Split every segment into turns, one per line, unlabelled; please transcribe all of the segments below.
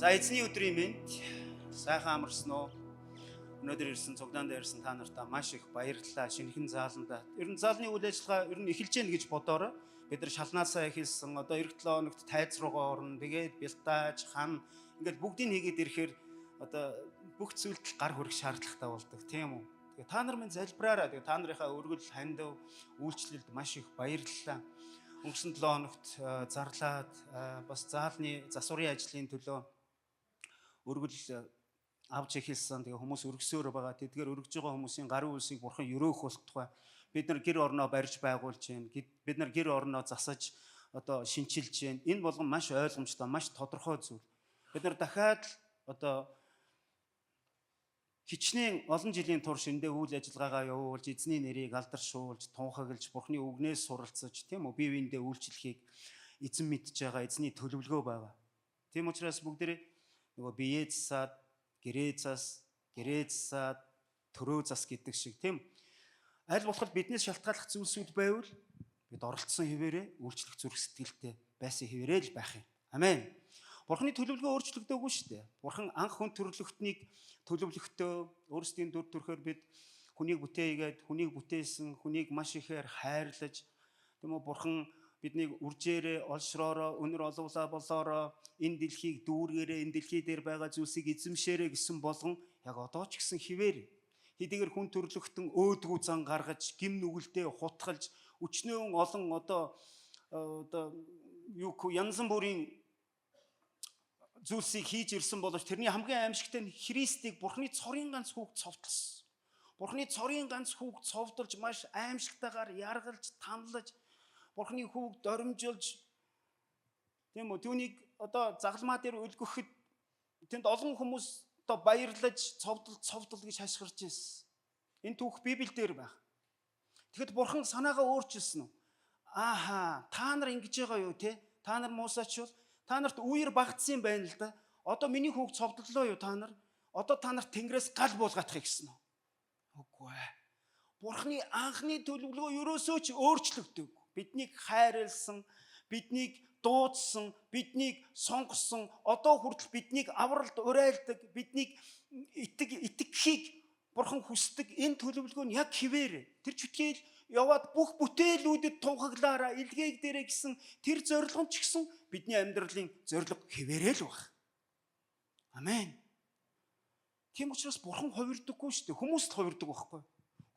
За, эзний өдрийн мэнд, сайхан амарсан уу? Өнөөдөр ирсэн, цуглаанд ирсэн та нартаа маш их баярлалаа. Шинэхэн зааланда. Ер нь заалны үйл ажиллагаа ер нь эхэлж гэнэ гэж бодоорой. Бид нар шалнаасаа эхэлсэн. Одоо эх 7 хоногт тайз руугаа орно. Тэгээд бэлтааж, хан ингээд бүгдийг хийгээд ирэхээр одоо бүх зүйлд гар хүрэх шаардлагатай болдог, тийм үү? Тэгээ та нар минь залбираараа. Тэгээ та нарынхаа өргөл хандив үйлчлэлд маш их баярлалаа. Өнгөрсөн 7 хоногт зарлаад бас заалны засварын ажлын төлөө өргөл авч эхэлсэн. Тэгээ хүмүүс өргөсөөр байгаа. Тэдгээр өргөж байгаа хүмүүсийн гарын үлсийг бурхан өрөөх болтугай. Бид нар гэр орноо барьж байгуулж байна. Бид нар гэр орноо засаж, одоо шинчилж байна. Энэ болгон маш ойлгомжтой, маш тодорхой зүйл. Бид нар дахиад л одоо хичнээн олон жилийн турш эндээ үйл ажиллагаагаа явуулж, эзний нэрийг алдаршуулж, тунхаглаж, бурхны үгнээс суралцаж, тийм үү, бие биендээ үйлчлэхийг эзэн мэдж байгаа, эзний төлөвлөгөө байгаа. Тийм учраас бүгдээрээ нөгөө биеэ засаад, гэрээ зас, гэрээ засаад, төрөө зас гэдэг шиг, тийм, аль болох биднээс шалтгааллах зүйлсүүд байвал бид оролцсон хэвээрээ үйлчлэх зүрх сэтгэлтэй байсан хэвээрээ л байх юм. Амен. Бурхны төлөвлөгөө өөрчлөгдөөгүй шүү дээ. Бурхан анх хүн төрлөختнийг төлөвлөхдөө өөрсдийн дүр төрхөөр бид хүнийг бүтээгээд, хүнийг бүтээсэн, хүнийг маш ихээр хайрлаж, тийм үү, бурхан биднийг үржээрээ, олшроороо, өнөр олуулаа болоороо, энэ дэлхийг дүүргээрээ, энэ дэлхий дээр байгаа зүйлсийг эзэмшээрэй гэсэн болгон яг одоо ч гэсэн хിവэр хэдийгээр хүн төрлөختөн өөдгүү зан гаргаж, гим нүгэлдээ хутгалж, өчнөөн олон одоо юу янз бүрийн зүйлсийг хийж ирсэн боловч тэрний хамгийн аимшигтай нь Христийг, Бурхны цорын ганц хүүг цовдлсон. Бурхны цорын ганц хүүг цовдолж, маш аимшигтайгаар яргалж, тамлаж, Бурхны хүүг доромжилж, тийм үү, түүнийг одоо загалмаа дээр өлгөхөд тэнд олон хүмүүс одоо баярлаж, цовдол, цовдол гэж хашгирч ирсэн. Энэ түүх Библиэл дээр байх. Тэгэхэд Бурхан санаагаа өөрчилсөн үү? Ааха, та нар ингэж байгаа юу, те? Та нар муусаач бол та нарт үер багтсан юм байна л да. Одоо миний хүүг цовдлоо юу та нар? Одоо та нарт Тэнгэрээс гал буулгаадахыг гэсэн үү? Үгүй ээ. Бурхны анхны төлөвлөгөө ерөөсөө ч өөрчлөгдөв. Биднийг хайрлсан, биднийг дуудсан, биднийг сонгосон, одоо хүртэл биднийг авралд урайлдаг, биднийг итэг итгэхийг Бурхан хүсдэг энэ төлөвлөгөө нь яг хэвээр. Тэр чүтгээл яваад бүх бүтээлүүдэд тунхаглаараа, илгээг дээрээ гэсэн тэр зорилго нь ч гэсэн бидний амьдралын зорилго хэвээрээ л баг. Амен. Тийм учраас Бурхан хувирдаггүй шүү дээ. Хүмүүс л хувирдаг байхгүй.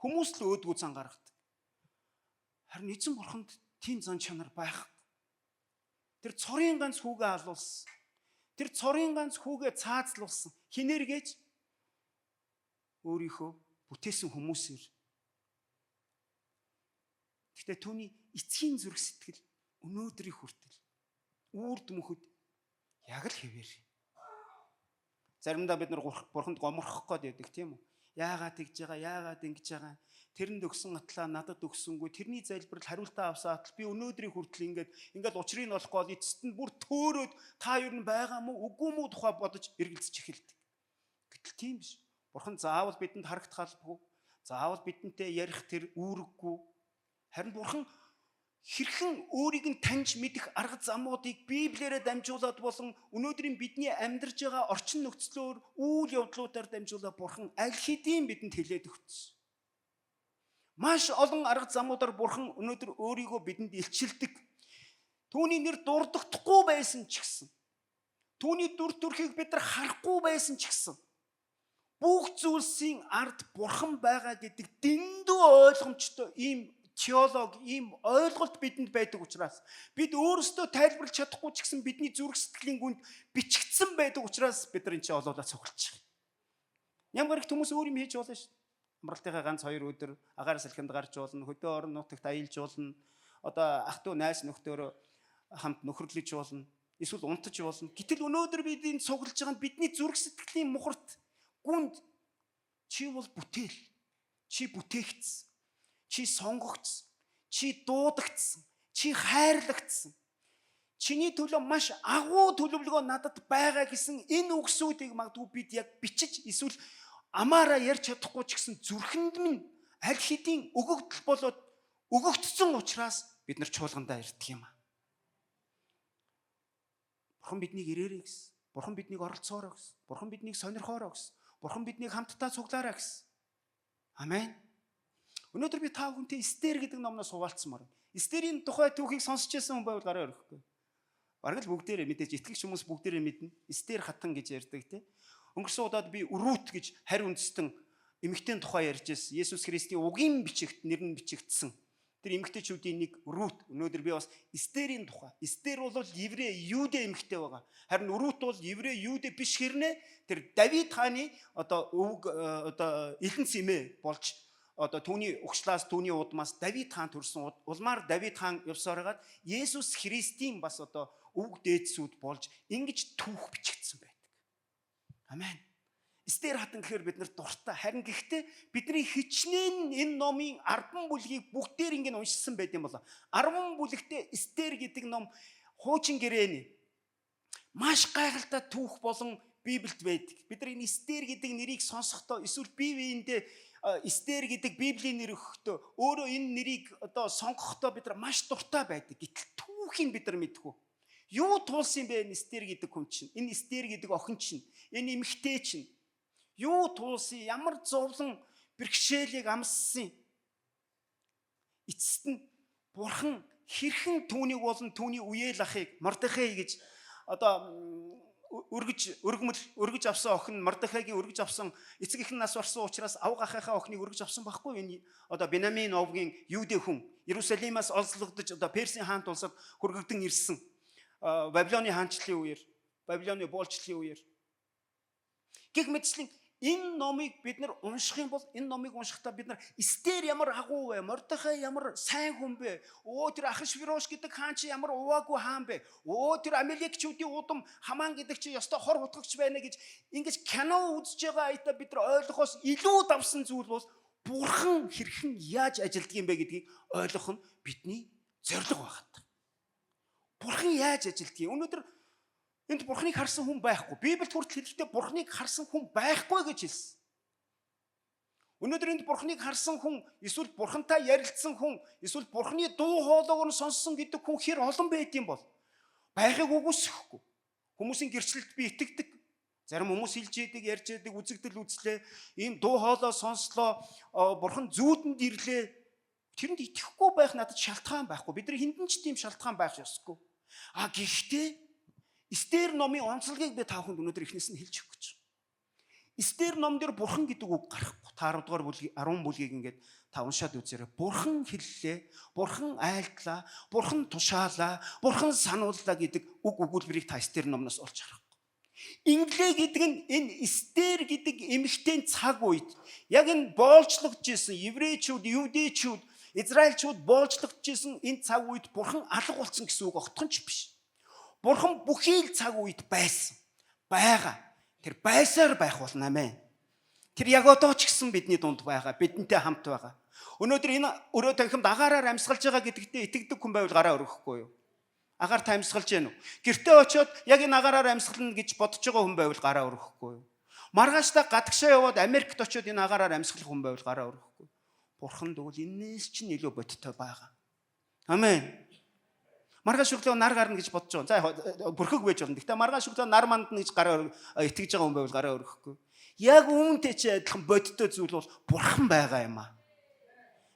Хүмүүс л өөдгүү зан гаргадаг. Харин эзэн Бурханд тийм зан чанар байхгүй. Тэр цорын ганц хүүгээ алуулсан. Тэр цорын ганц хүүгээ цаазлуулсан. Хинэргээж өөрийнхөө бүтээсэн хүмүүсээр. Гэхдээ түүний эцгийн зүрх сэтгэл өнөөдрийн хүртэл үрд мөхөд яг л хэвээр. Заримдаа бид нар бурханд гомрох гээд байдаг, тийм үү? Яагаад тэгж байгаа, яагаад ингэж байгаа? Тэрэнд өгсөн атлаа надад өгсөнгүй. Тэрний залбирал хариултаа авсан атал би өнөөдрийн хүртэл ингээд ингээд учрыг нь олохгүй бол эцэст нь бүр төөрөөд та юу н байгаа мó үгүй мүү тухай бодож эргэлзэж эхэлдэг. Гэтэл тийм биш. Бурхан заавал бидэнд харагдах албагүй. Заавал бидэнтэй ярих тэр үүрэггүй. Харин бурхан хэрхэн өөрийг нь таньж мэдэх арга замуудыг Библиэрээ дамжуулаад болон өнөөдрийн бидний амьдарч байгаа орчин нөхцлөөр, үйл явдлуудаар дамжуулаад бурхан аль хэдийн бидэнд хэлээд өгсөн. Маш олон арга замуудаар бурхан өнөөдөр өөрийгөө бидэнд илчилдэг. Түүний нэр дурддахгүй байсан ч гэсэн, түүний дүр төрхийг бид нар харахгүй байсан ч гэсэн, бүх зүйлсийн ард бурхан байгаа гэдэг дэндүү ойлгомжтой ийм теолог, ийм ойлголт бидэнд байдаг учраас, бид өөрсдөө тайлбарлаж чадахгүй ч гэсэн бидний зүрх сэтгэлийн гүнд бичигдсэн байдаг учраас бид нар энэ чинь олоолаа цуглаж байгаа. Ямар их хүмүүс өөр юм хийж болно шүү дээ. Амралтынхаа ганц хоёр өдөр агаар салхинд гарч болно, хөдөө орон нутагт аялж болно. Одоо ах トゥ найз нөхдөөрөө хамт нөхөрлөж болно. Эсвэл унтаж болно. Гэтэл өнөөдөр бид энэ цуглаж байгаа нь бидний зүрх сэтгэлийн мухарт гүнд чи бол бүтээл. Чи бүтээгдсэн. Чи сонгогдсон. Чи дуудагдсан. Чи хайрлагдсан. Чиний төлөө маш агуу төлөвлөгөө надад байгаа гэсэн энэ үгсүүдийг магадгүй бид яг бичиж эсвэл амаараа ярьж чадахгүй ч гэсэн зүрхэнд минь аль хэдийн өгөгдөл болоод өгөгдсөн учраас бид нар чуулгандаа ирдэг юм аа. Бурхан биднийг ирээрэй гэсэн. Бурхан биднийг оролцоорой гэсэн. Бурхан биднийг сонирхоорой гэсэн. Бурхан биднийг хамтдаа цуглаарай гэсэн. Амен. Өнөөдөр би та бүхэнтэй Эстер гэдэг номноос хуваалцмаар байна. Эстерийн тухай түүхийг сонсч байсан хүн байвал гараа өрөхгүй. Бараг л бүгдээрээ мэдээж итгэгч хүмүүс бүгдээрээ мэднэ. Эстер хатан гэж ярьдаг те. Өнгөрсөн удаад би Рут гэж харь үндэстэн эмэгтэйн тухай ярьж байсан. Есүс Христийн угийн бичигт нэр нь бичигдсэн. Тэр эмэгтэйчүүдийн нэг Рут. Өнөөдөр би бас Эстерийн тухай. Эстер бол еврей, юудэ эмэгтэй байгаа. Харин Рут бол еврей, юудэ биш хэрнээ тэр Давид хааны одоо өвөг одоо элэнц эмээ болж одоо түүний угшлаас, түүний удмаас Давид хаан төрсөн. Улмаар Давид хаан явсаар хагаад Есүс Христийн бас одоо өвөг дээдсүүд болж ингэж түүх бичигдсэн байдаг. Амен. Эстер хатан гэхээр бид нар дуртай. Харин гэхдээ бидний хичнээн энэ номын 10 бүлгийг бүгдээр ингэ уншсан байт юм болоо. 10 бүлэгтээ Эстер гэдэг ном хуучин гэрээний маш гайхалтай түүх болон Библиэд байдаг. Бид нар энэ Эстер гэдэг нэрийг сонсохдоо эсвэл бие биендээ Эстер гэдэг Библийн нэр өгөхдөө, өөрөө энэ нэрийг одоо сонгохдоо бид нар маш дуртай байдаг. Гэтэл түүхийг бид нар мэдэхгүй. Юу туулсан юм бэ энэ Эстер гэдэг хүн чинь? Энэ Эстер гэдэг охин чинь? Энэ эмэгтэй чинь? Юу туулсан? Ямар зовлон бэрхшээлийг амссан? Эцэст нь Бурхан хэрхэн түүнийг болон түүний үеэл ахыг Мордехай гэж одоо өргөж өргөмөл өргөж авсан охин, Мордехайгийн өргөж авсан эцэг эх нь нас барсан учраас авга ахынхаа охиныг өргөж авсан байхгүй. Энэ одоо Бенамин овгийн Юудэ хүн Иерусалимаас олзлогдож одоо Персийн хаант улсад хүргэгдэн ирсэн. Вавилоны хаанчлалын үеэр, Вавилоны боолчлалын үеэр гэх мэтчлэн энэ номыг бид нар унших юм бол энэ номыг уншихдаа бид нар Эстер ямар агуу вэ? Мордехай ямар сайн хүн бэ? Өө, тэр Ахашвирош гэдэг хаан чи ямар уваагүй хаан бэ? Өө, тэр Амалекчүүдийн удам Хаман гэдэг чи ёстой хор хутгагч байна гэж ингэж кино үзэж байгаа аятаа бид нар ойлгохоос илүү давсан зүйл бол Бурхан хэрхэн яаж ажилддаг юм бэ гэдгийг ойлгох нь бидний зорилго байна. Бурхан яаж ажилдгийг. Өнөөдөр энд Бурханыг харсан хүн байхгүй. Библиэд хүртэл хэлэхдээ Бурханыг харсан хүн байхгүй гэж хэлсэн. Өнөөдөр энд Бурханыг харсан хүн, эсвэл Бурхантай ярилцсан хүн, эсвэл Бурханы дуу хоолойг нь сонссон гэдэг хүн хэр олон байд юм бол? Байхыг үгүйсэхгүй. Хүмүүсийн гэрчлэлд би итгэдэг. Зарим хүмүүс хэлж идэг, ярьж идэг, үзэгдэл үзлээ. Ийм дуу хоолой сонслоо, Бурхан зүүдэнд ирлээ. Тэрэнд итгэхгүй байх надад шалтгаан байхгүй. Бид нар хэндэн ч тийм шалтгаан байх ёсгүй. А гэхдээ Эстер номын онцлогийг би та бүхэнд өнөөдөр эхнээс нь хэлж өгөх гэж. Эстер ном дээр бурхан гэдэг үг гарахгүй. Та 10 дугаар бүлгийг, 10 бүлгийг ингээд та уншаад үзээрэй. Бурхан хэллээ, бурхан айлтлаа, бурхан тушаалаа, бурхан санууллаа гэдэг үг өгүүлбэрийг та Эстер номноос олж харахгүй. Инглээ гэдэг нь энэ Эстер гэдэг эмэгтэйн цаг үед яг энэ боолчлогдож исэн еврейчүүд, юудэчүүд, израильчууд боолчлогдож исэн энэ цаг үед бурхан алга болсон гэсэн үг огтхон ч биш. Бурхан бүхий л цаг үед байсан. Байгаа. Тэр байсаар байх болно, амен. Тэр яг одоо ч гэсэн бидний дунд байгаа, бидэнтэй хамт байгаа. Өнөөдөр энэ өрөө танхимд агаараар амьсгалж байгаа гэдэгтээ итгэдэг хүн байвал гараа өргөхгүй юу? Агаар та амьсгалж гэнэ үү? Гэртээ очиод яг энэ агаараар амьсгална гэж бодож байгаа хүн байвал гараа өргөхгүй юу? Маргаашдаа гадагшаа яваад Америкт очиод энэ агаараар амьсгалах хүн байвал гараа өргөхгүй. Бурхан тэгвэл энээс чинь илүү бодиттой байгаа. Амен. Маргааш өглөө нар гарна гэж бодож байгаа. За, бүрхэг байж болно. Гэхдээ маргааш өглөө нар мандна гэж гараа итгэж байгаа хүн байвал гараа өргөхгүй. Яг үүнтэй чи адилхан бодиттой зүйл бол бурхан байгаа юм аа.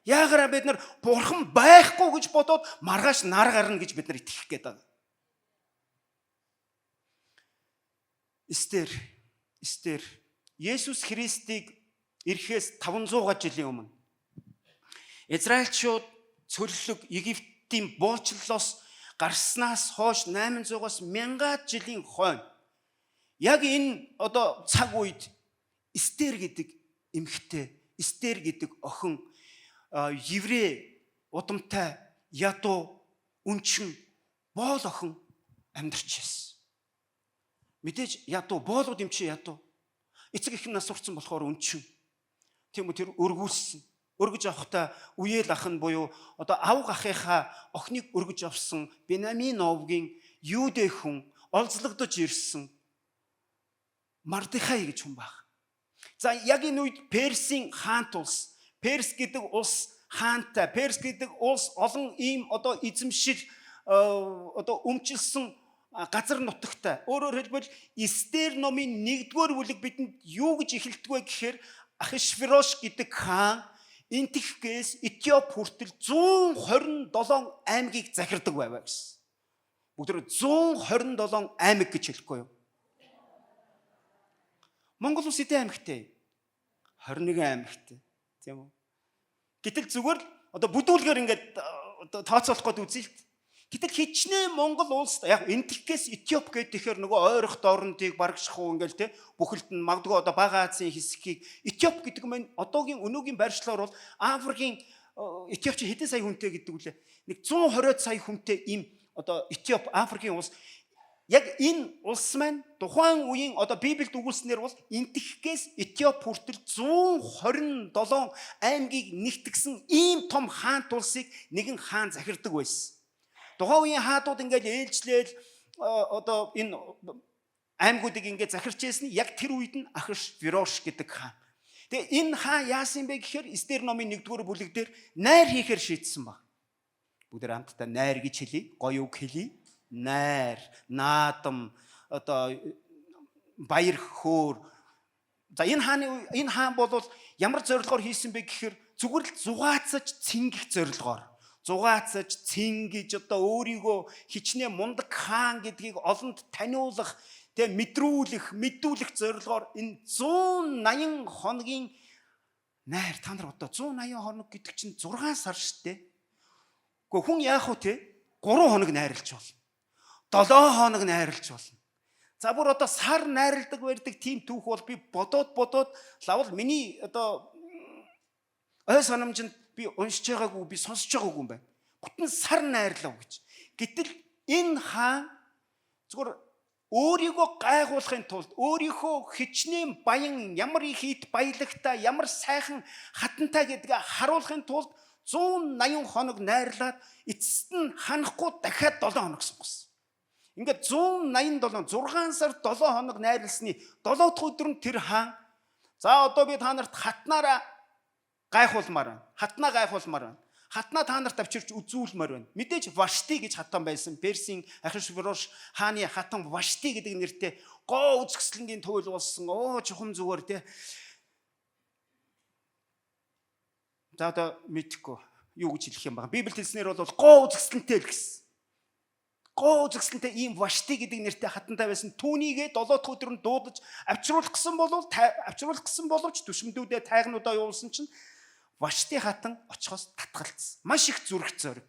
Яагараа бид нар бурхан байхгүй гэж бодоод маргааш нар гарна гэж бид нар итгэх гээд байгаа. Эстер Есүс Христийг ирэхээс 500 жилийн өмнө Израильчууд цөллөг Египтийн буучлалоос гарснаас хойш 800-аас 1000 жилийн хойно яг энэ одоо цаг үед Эстер гэдэг эмэгтэй, Эстер гэдэг охин, еврей удамтай ядуу үнчин боол охин амьдарч байсан. Мэдээж ядуу боолууд юм чи ядуу. Эцэг эх нь нас урцсан болохоор үнчин. Тийм үү, тэр өргүүлсэн. Өргөж авахдаа үеэл ах нь буюу одоо авга ахынхаа охиныг өргөж авсан Бенамин овгийн Юудэ хүн олзлогдож ирсэн Мардихай гэж хүн баг. За, яг энэ үед Персийн хаант улс, Перс гэдэг улс хаантай, Перс гэдэг улс олон ийм одоо эзэмшил одоо өмчилсөн газар нутагтай. Өөрөөр хэлбэл Эстер номын 1-р бүлэг бидэнд юу гэж эхэлдэг вэ гэхээр Ахашверош гэдэг хаан Энтхгээс Этиоп хүртэл 127 аймгийг захирдаг байваа гэсэн. Бүгд 127 аймаг гэж хэлэхгүй юу? Монгол улс хэдэн аймагтай? 21 аймагтай. Тийм үү? Гэтэл зүгээр л одоо бүдүүлгээр ингээд одоо тооцоолох гээд үзье л. Гэтэл хичнээн Монгол улс яг Энтхгээс Этиоп гэдэг ихээр нөгөө ойрох дорнодыг барагших уу ингээл те бүхэлд нь магадгүй одоо Бага Азийн хэсгийг Этиоп гэдэг нь одоогийн өнөөгийн байршлаар бол Африкийн Этиоп чи хэдэн сая хүнтэй гэдэг үлээ. Нэг 120 сая хүнтэй ийм одоо Этиоп Африкийн улс. Яг энэ улс маань тухайн үеийн одоо Библиэд өгүүлснээр бол Энтхгээс Этиоп хүртэл 127 аймгийг нэгтгсэн ийм том хаант улсыг нэгэн хаан захирдаг байсан. Тухайн үеийн хаадууд ингээл ээлжлээл одоо энэ аймагуудыг ингээд захирч байсан нь яг тэр үед нь Ахашверош гэдэг хаан. Тэгээ энэ хаан яасан бэ гэхээр Эстер номын 1-р бүлэг дээр найр хийхээр шийдсэн баг. Бүгд хамтдаа найр гэж хэлье, гоё үг хэлье. Найр, наадам, одоо баяр хөөр. За энэ хааны энэ хаан бол ямар зорилгоор хийсэн бэ гэхээр зүгээр л зугаацаж цэнгэх зорилгоор. Зугаацаж цэнгэж одоо өөрийгөө хичнээн мундаг хаан гэдгийг олонд таниулах, тэ мэдрүүлэх, мэдүүлэх зорилгоор энэ 180 хоногийн найр. Та нар одоо 180 хоног гэдэг чинь 6 сар штэ. Гэхдээ хүн яах вэ те? 3 хоног найрлж болно. 7 хоног найрлж болно. За бүр одоо сар найрладаг барьдаг тийм түүх бол би бодоод лавл миний одоо ой санамжинд би уншиж байгаагүй, би сонсож байгаагүй юм байна. Бүтэн сар найрлав гэж. Гэтэл энэ хаан зүгээр өөрийгөө гайхуулахын тулд өөрийнхөө хичнээн баян, ямар их ит баялагтай, ямар сайхан хатантай гэдгээ харуулахын тулд 180 хоног найрлаад эцэст нь ханахгүй дахиад 7 хоног сонгосон. Ингээд 187 6 сар 7 хоног найрлсны 7 дахь өдөр нь тэр хаан за одоо би та нарт хатнаараа гайхуулмаар байна. Хатнаа гайхуулмаар байна. Хатнаа та нарт авчирч үзүүлмээр байна. Мэдээж Вашти гэж хатан байсан. Персийн Ахашверош хааны хатан Вашти гэдэг нэртэй гоо үзэсгэлэнгийн туйл болсон. Оо чухам зүгээр те. За одоо мэдхгүй юу гэж хэлэх юм бэ? Библиэд хэлснээр бол гоо үзэсгэлэнтэй л гэсэн. Гоо үзэсгэлэнтэй ийм Вашти гэдэг нэртэй хатантай байсан. Түүнийгээ 7 дахь өдөр нь дуудаж авчруулах гэсэн болов авчруулах гэсэн боловч төшмөдүүдээ тайгнуудаа явуулсан чинь Вашти хатан очихоос татгалцсан. Маш их зүрх зориг.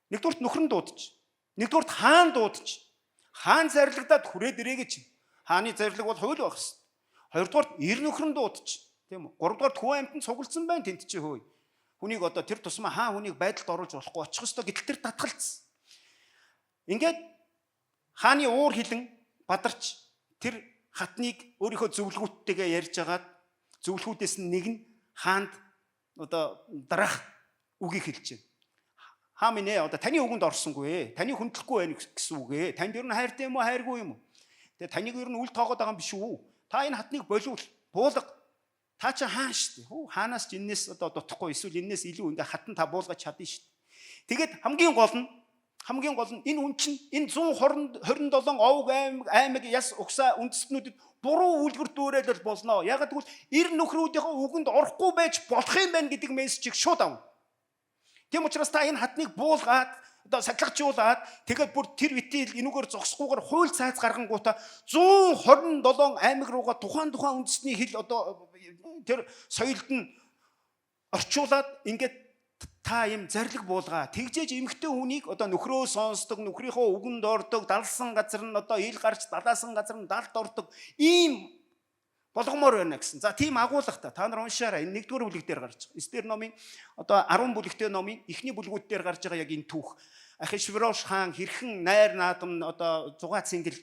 Нэгдүгürt нөхөр нь дуудаж, нэгдүгürt хаан дуудаж, хаан зарлигдаад хүрээд ирээ гэж. Хааны зарлиг бол хууль байх хэвээр. Хоёрдугаарт эр нөхөр нь дуудаж, тийм үү? Гуравдугаарт хүн амьтан цуглдсан байна тэнд чи хөөе. Хүнийг одоо тэр тусмаа хаан хүнийг байдалд оруулж болохгүй очих ёстой гэтэл тэр татгалцсан. Ингээд хааны уур хилэн бадарч тэр хатныг өөрийнхөө зөвлөгөөттэйгээ ярьж агаад зөвлөхүүдээс нь нэг нь хаанд одоо дараах үгийг хэлж байна. Хаа минь ээ одоо таны үгэнд орсонгүй ээ. Таны хүндлэхгүй байна гэсэн үг ээ. Танд ер нь хайртай юм уу, хайргүй юм уу? Тэгээ таныг ер нь үл тоогоод байгаа юм биш үү? Та энэ хатныг болиул, буулга. Та чи хаан шүү дээ. Хөө хаанаас ч энэс одоо дутахгүй эсвэл энэс илүү ингээ хатан та буулгаж чадна шүү дээ. Тэгээд хамгийн гол нь энэ хүн чинь энэ 127 овг аймаг яс угсаа үндэстнүүдэд буруу үлгэр дуурайл болно. Яг гэвэл эр нөхрүүдийнхээ үгэнд орохгүй байж болох юм байна гэдэг мессежийг шууд авна. Тийм учраас та энэ хатныг буулгаад одоо сахилгажуулаад тэгээд бүр тэр битил энүүгээр зогсохгүйгээр хууль цайз гаргангуудаа 127 аймаг руугаа тухайн үндэсний хэл одоо тэр соёлд нь орчуулад ингээд та юм зарлиг буулгаа. Тэгжээж эмэгтэй хүнийг одоо нөхрөө сонсдог, нөхрийнхөө үгэнд ордог, далсан газар нь одоо ил гарч, далаасан газар нь далд ордог ийм болгомоор байна гэсэн. За тийм агуулгатай. Та нар уншаарай. Энэ 1-р бүлэг дээр гарч байгаа. Эстер номын одоо 10 бүлэгтэй номын эхний бүлгүүд дээр гарч байгаа яг энэ түүх. Ахашверош хаан хэрхэн найр наадам одоо зугаа цэнгэл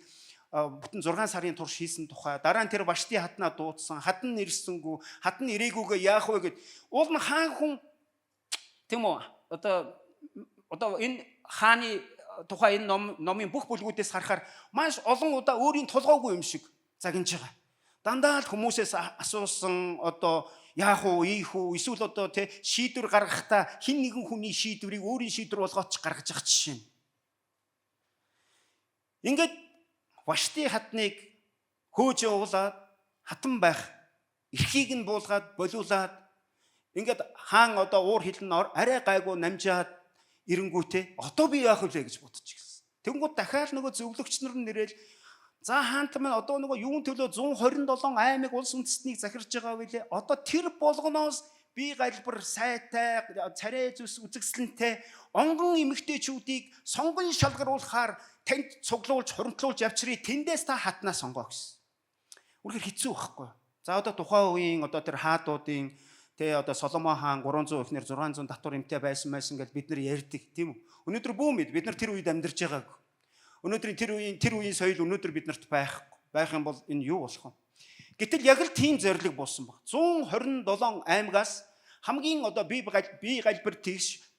бүтэн 6 сарын турш хийсэн тухай. Дараа нь тэр Вашти хатнаа дуудсан. Хатан ирсэнгүү, хатан ирээгүйгээ яах вэ гэд. Уул нь хаан хүн тийм үү? Одоо энэ хааны тухай энэ номын бүх бүлгүүдээс харахаар маш олон удаа өөрийн тулгаагүй юм шиг загнаж байгаа. Дандаа л хүмүүсээс асуусан одоо яах уу, ийх үү, эсвэл одоо тэ шийдвэр гаргахдаа хэн нэгэн хүний шийдвэрийг өөрийн шийдвэр болгоод ч гаргаж явах жишээ. Ингээд Вашти хатныг хөөж явуулаад хатан байх эрхийг нь буулгаад болиулаад ингээд хаан одоо уур хилэн арай гайгүй намжаад ирэнгүүтээ одоо би яах вэ гэж бодож гисэн. Тэнгүүд дахиад нөгөө зөвлөгч нар нэрэл за хаант маань одоо нөгөө юун төлөө 127 аймаг улс үндэстнийг захирч байгаа вэ? Одоо тэр болгоноос бие галбар сайтай царай зүс үзэгсэлэнтэй онгон эмэгтэйчүүдийг сонгон шалгаруулахаар танд цуглуулж хуримтлуулж явчрыг тэндээс та хатнаа сонгоо гэсэн. Үнэхээр хэцүү байхгүй. За одоо тухайн үеийн одоо тэр хаадуудын тэ одоо Соломон хаан 300 эхнэр 600 татвар эмтэй байсан байсан гэж бид нар ярьдаг тийм үү? Өнөөдөр бүү мэд бид нар тэр үед амьдарч байгааг. Өнөөдрийн тэр үеийн соёл өнөөдөр бид нарт байхгүй. Байх юм бол энэ юу болох вэ? Гэтэл яг л тийм зорилго болсон баг. 127 аймагаас хамгийн одоо бие галбир тэгш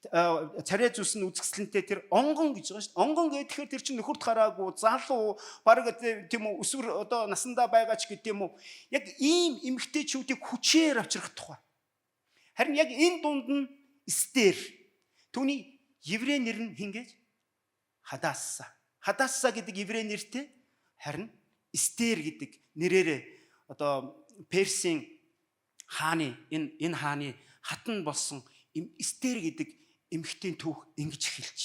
царай зүс нь үзэсгэлэнтэй тэр онгон гэж байгаа шүү дээ. Онгон гэхээр тэр чинь нөхөрт хараагүй, залуу, бараг тийм үү өсвөр одоо насандаа байгаа ч гэдэг юм уу. Яг ийм эмэгтэйчүүдийг хүчээр авчрах тухай. Харин яг энэ дунд нь Эстер. Түүний еврей нэр нь хэн гэж? Хадасса. Хадасса гэдэг еврей нэртэй харин Эстер гэдэг нэрээрээ одоо Персийн хааны энэ хааны хатан болсон Эстер гэдэг эмэгтэйн түүх ингэж эхэлж.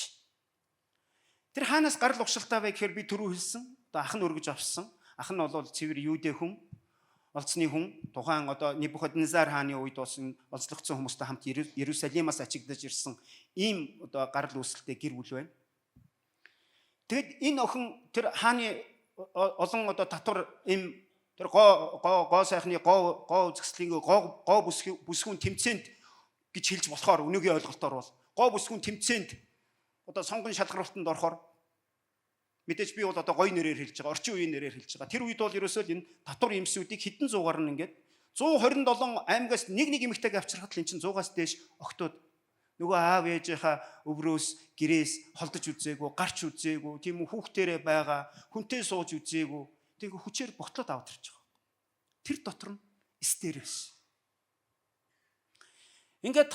Тэр хаанаас гарал угшилтаа вэ гэхээр би түрүү хэлсэн. Одоо ах нь өргөж авсан. Ах нь бол цэвэр юудэ хүн, олзны хүн. Тухайн одоо Небухаднезар хааны үед болсон олзлогдсон хүмүүстэй хамт Иерусалимаас ачигдаж ирсэн ийм одоо гарал үүсэлтэй гэр бүл байна. Тэгэд энэ охин тэр хааны олон одоо татвар эм тэр гоо гоо гоо сайхны гоо гоо үзэсгэлэнгийн гоо гоо бүсгүүн тэмцээнд гэж хэлж болохоор өнөөгийн ойлголтоор бол гоо бүсгүүн тэмцээнд одоо сонгон шалгаруултанд орохоор мэдээж би бол одоо гоё нэрээр хэлж байгаа, орчин үеийн нэрээр хэлж байгаа. Тэр үед бол ерөөсөө л энэ татвар эмсүүдийг хэдэн зуугаар нь ингээд 127 аймагаас нэг нэг эмэгтэйг авчирхад л эн чинь 100-аас дээш октод нөгөө аав ээжийнхаа өврөөс гэрээс холдож үзээгүй, гарч үзээгүй, тийм үү хүүхдэрээ байгаа, хүнтэй сууж үзээгүй. Тэгээ хүчээр ботлоод аваад ирж байгаа. Тэр дотор нь Эстер байсан. Ингээд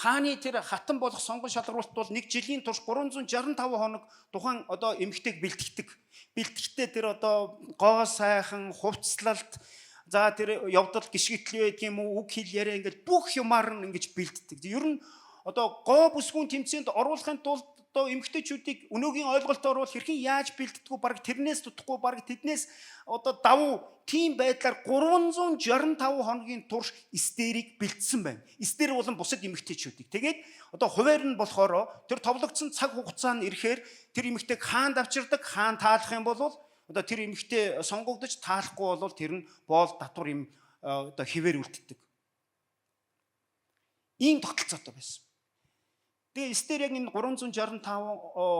хааны тэр хатан болох сонгон шалгаруулалт бол нэг жилийн турш 365 хоног тухайн одоо эмэгтэйг бэлтгэдэг. Бэлтгэхдээ тэр одоо гоо сайхан, хувцлалт, за тэр явдал гიშгэтэл байдаг юм уу, үг хэл яриа ингээд бүх юмар нь ингэж бэлддэг. Ер нь одоо гоо бүсгүүн тэмцээнд оруулахын тулд одоо эмэгтэйчүүдийг өнөөгийн ойлголтоор бол хэрхэн яаж бэлддэггүй бараг тэрнээс дутхгүй бараг тэднээс одоо давуу тийм байдлаар 365 хоногийн турш Эстерийг бэлдсэн байна. Эстер болон бусад эмэгтэйчүүдийг. Тэгээд одоо хуваар нь болохоор тэр товлогдсон цаг хугацаа нь ирэхээр тэр эмэгтэйг хаанд авчирдаг, хаан таалах юм бол одоо тэр эмэгтэй сонгогдож, таалахгүй бол тэр нь боол татвар юм одоо хിവэр үлддэг. Ийм тогтолцоотой байсан. Тэгээ Эстер яг энэ 365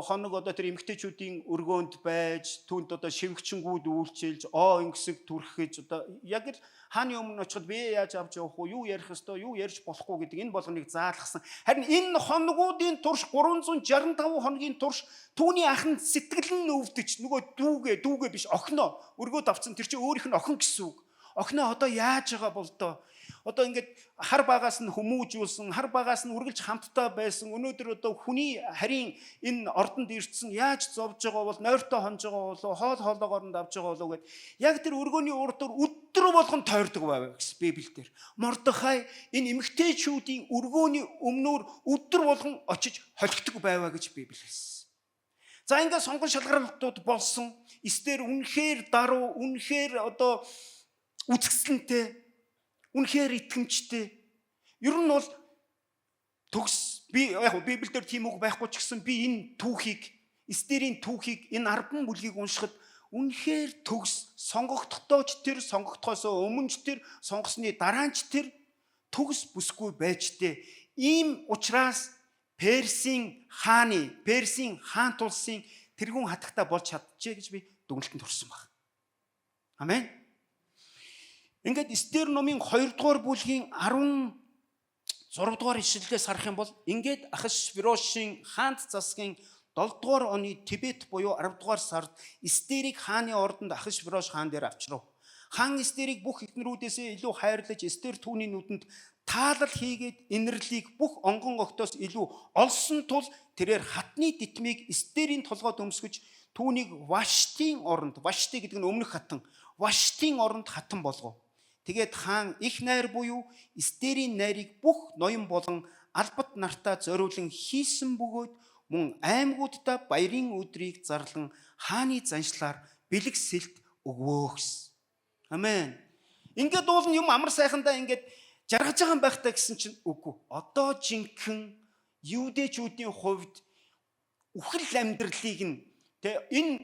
хоног одоо тэр эмэгтэйчүүдийн өргөөнд байж, түүнд одоо шивгчэнгүүд үйлчилж, оо ингэсэг түрхэж одоо яг л хааны өмнө очиход би яаж авч явах уу, юу ярих ёстой, юу ярьж болохгүй гэдэг энэ болгоныг заалгасан. Харин энэ хоногуудын турш 365 хоногийн турш түүний ах нь сэтгэл нь өвдөж, нөгөө дүүгээ биш охиноо өргөөд авцсан тэр чинь өөрийнх нь охин гэсэн үг. Охиноо одоо яаж байгаа бол доо? Одоо ингээд хар багаас нь хүмүүжүүлсэн, хар багаас нь үргэлж хамтдаа байсан. Өнөөдөр одоо хүний харийн энэ ордонд ирсэн, яаж зовж байгаа бол, нойртой хонж байгаа болов, хоол хоолоогоор нь давж байгаа болов гэд яг тэр өргөөний урдуур өдөр болгон тойрдог байв гэсэн Библиэлд. Мордохай энэ эмэгтэйчүүдийн өргөөний өмнөр өдөр болгон очиж холигддог байваа гэж Библи хэлсэн. За ингээд сонгон шалгарлалтууд болсон. Эстер үнэхээр даруй, үнэхээр одоо үзэсгэлэнтэй, үнэхээр итгэмжтэй. Ер нь бол төгс би яг Библиэлд тийм үг байхгүй ч гэсэн би энэ түүхийг, Эстерийн түүхийг, энэ 10 бүлгийг уншихад үнэхээр төгс сонгогдохдоо ч тэр, сонгогдохоос өмнө ч тэр, сонгосны дараа ч тэр төгс бүсгүй байж тээ. Ийм учраас Персийн хааны, Персийн хаан тулсын тэргүүн хатагта болж чаджээ гэж би дүгнэлтэнд хүрсэн баг. Амен. Ингээд Эстер номын 2 дугаар бүлгийн 16 дугаар ишлэлээс харах юм бол ингээд Ахашверошийн хаант засгийн 7 дугаар оны Тибет буюу 10 дугаар сард Эстерийг хааны ордонд Ахашверош хаан дээр авчрав. Хаан Эстерийг бүх эхнэрүүдээсээ илүү хайрлаж Эстер түүний нүдэнд таалал хийгээд инэрлийг бүх онгон огтоос илүү олсон тул тэрээр хатны дитмийг Эстерийн толгойд өмсгөж түүнийг Ваштийн оронд, Вашти гэдэг нь өмнөх хатан, Ваштийн оронд хатан болгов. Тэгээд хаан их найр буюу Эстерийн найрыг бүх ноён болон албат нартаа зориулан хийсэн бөгөөд мөн аймагууддаа баярын өдрийг зарлан хааны заншлаар бэлэг сэлт өгвөө гэсэн. Амен. Ингээд уул нь юм амар сайхандаа ингээд жаргаж байгаа юм байх та гэсэн чинь үгүй. Одоо жинхэнэ юудэчүүдийн хувьд үхэл амьдралыг нь тэ энэ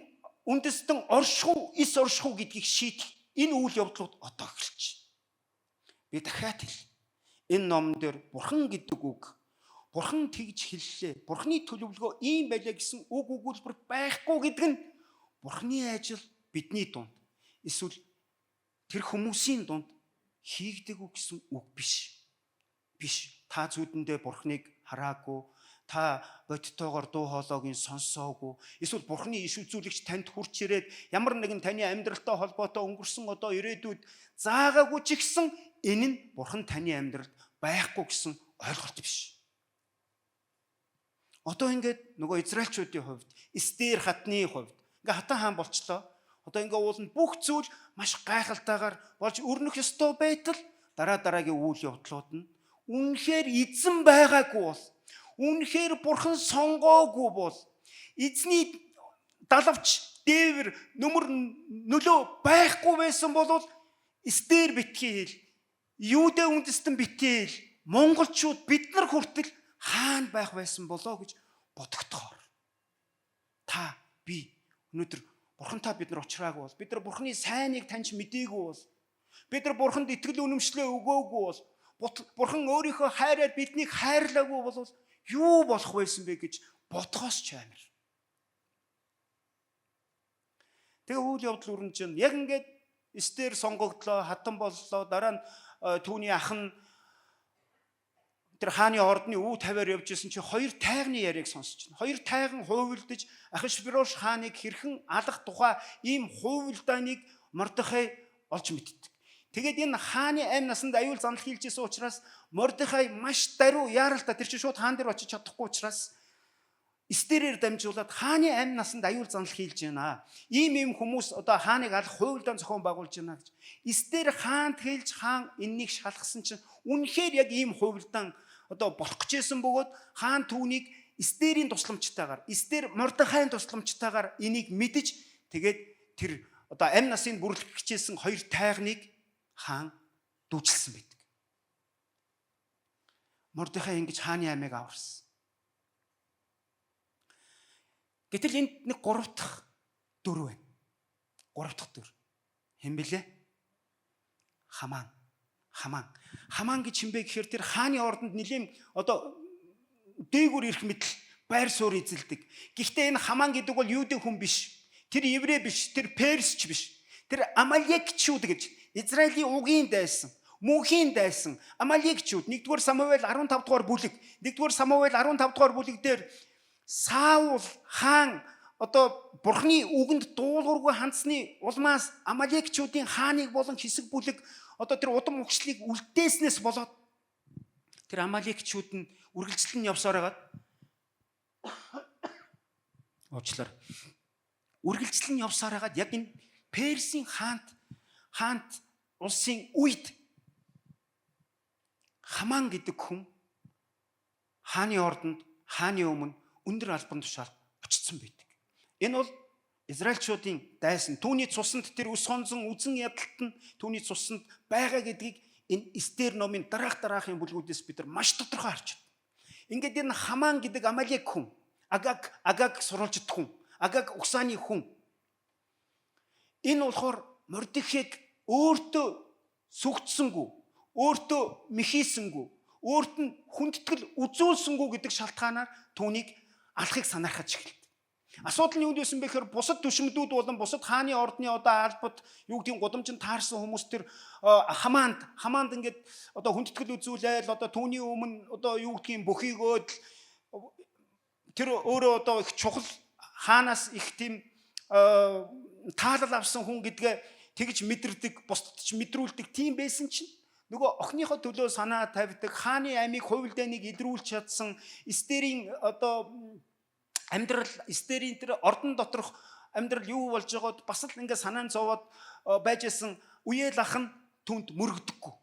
үндэстэн оршихуу эс оршихуу гэдгийг шийдэх энэ үйл явдлууд одоо эхэлж байна. Би дахиад хэл. Энэ номон дээр бурхан гэдэг үг, бурхан тэгж хэллээ, бурханы төлөвлөгөө ийм байлаа гэсэн үг өгүүлбэр байхгүй гэдэг нь бурханы ажил бидний дунд эсвэл тэр хүмүүсийн дунд хийгдэггүй гэсэн үг биш. Биш. Та зүүдэндээ бурханыг хараагүй, та бодтойгоор дуу хоолойг нь сонсоогүй, эсвэл бурханы иш үзүүлэгч танд хурч ирээд ямар нэгэн таны амьдралтай холбоотой өнгөрсөн одоо ирээдүйд заагаагүй ч гэсэн энэ нь бурхан таны амьдралд байхгүй гэсэн ойлголт биш. Одоо ингээд нөгөө израильчүүдийн хувьд, Эстер хатны хувьд ингээ хатан хаан болчлоо. Одоо ингээ ууланд бүх зүйл маш гайхалтайгаар болж өрнөх ёстой байтал дараа дараагийн үйл явдлууд нь үнэхээр эзэн байгаагүй бол, үнэхээр бурхан сонгоогүй бол, эзний далавч дээвэр нүмер нөлөө байхгүй байсан бол Эстер битгий хэл, Юудэ үндэстэн битгий хэл, монголчууд бид нар хүртэл хаана байх байсан болоо гэж бодогдохоор. Та би өнөөдөр бурхантай бид нар уулзраагүй бол, бид нар бурханы сайныг таньж мдээгүй бол, бид нар бурханд итгэл үнэмшлээ өгөөгүй бол, бурхан өөрийнхөө хайраар биднийг хайрлаагүй бол юу болох байсан бэ гэж бодхоос ч амар. Тэгээ үйл явдал өрн чинь яг ингээд Эстер сонгогдлоо, хатан боллоо. Дараа нь түүний ах нь тэр хааны ордны үү тавиар явж исэн чи хоёр тайгны яриаг сонсч байна. Хоёр тайган хуувилдаж Ахашвирош хааныг хэрхэн алах тухай ийм хуувилдааныг Мордохай олж мэддэг. Тэгээд энэ хааны амь насанд аюул занал хийлж исэн учраас Мордохай маш даруй яаралтай тэр чинь шууд хаан дээр очиж чадахгүй учраас Эстерээр дамжуулаад хааны амь насанд аюул занал хийлж байна. Ийм ийм хүмүүс одоо хааныг алах хуувилдаан зохион байгуулж байна гэж. Эстер хаанд хэлж хаан энэнийг шалгасан чинь үнэхээр яг ийм хуувилдаан одоо болох гэжсэн бөгөөд хаан түүнийг Эстерийн тусламжтайгаар, Эстер Мордохайн тусламжтайгаар энийг мэдэж тэгээд тэр одоо амь насын бүрлэх хичээсэн хоёр тайгныг хаан дүүжилсэн байдаг. Мордохай ингэж хааны амийг аварсан. Гэтэл энд нэг гурав дахь дүр байна. Гурав дахь дүр. Хэн блэ? Хамаан. Хамаан. Хамаан гэж хэн бэ гэхээр тэр хааны ордонд нэлийн одоо дээгүр ирэх мэдл байр суурь эзэлдэг. Гэхдээ энэ Хамаан гэдэг бол юудын хүн биш. Тэр еврей биш, тэр персч биш. Тэр амалекчүүд гэж Израилийн угийн дайсан, мөнхийн дайсан амалекчүүд. 1-р Самуэль 15 дугаар бүлэг. 1-р Самуэль 15 дугаар бүлэг дээр Саул хаан одоо бурхны үгэнд дуулуургүй хандсны улмаас амалекчүүдийн хааныг болон хэсэг бүлэг одоо тэр удам угшлыг үлдээснээс болоод тэр амалекчүүд нь үргэлжлэн явсаар хагаад уучлаар үргэлжлэн явсаар хагаад яг энэ Персийн хаант улсын үед Хамаан гэдэг хүн хааны ордонд хааны өмнө өндөр албан тушаалд очсон байдаг. Энэ бол Израильчуудын дайсан. Түүний цуснд тэр өс хонзон үзэн ядалт нь түүний цуснд байгаа гэдгийг энэ Эстер номын дараах дараахын бүлгүүдээс бид нар маш тодорхой харж байна. Ингээд энэ Хамаан гэдэг Амалек хүн, Агаг сурвалжит хүн, Агаг угсааны хүн. Энэ болохоор Мордехийг өөртөө сүгдсэнгүү, өөртөө мэхийсэнгүү, өөрт нь хүндэтгэл үзүүлсэнгүү гэдэг шалтгаанаар түүнийг алахыг санаархаж эхэлдэг. Асуудал нь юунд байсан бэ гэхээр бусад төшмөдүүд болон бусад хааны ордны одоо албад юу гэдгийг гудамжинд таарсан хүмүүс тэр Хамаанд ингээд одоо хүндэтгэл үзүүлээл одоо түүний өмнө одоо юу гэдгийг бөхийгөөд тэр өөрөө одоо их чухал хаанаас их тийм таалал авсан хүн гэдгээ тэгж мэдэрдэг, бусдад ч мэдрүүлдэг тийм байсан чинь Нөгөө охиныхоо төлөө санаа тавьдаг, хааны амийг хувилдааныг илрүүлж чадсан Эстерийн одоо амьдрал, Эстерийн тэр ордон доторх амьдрал юу болж байгаад бас л ингээ санаан зовоод байж исэн үеэл ах нь түүнд мөрөгдөггүй.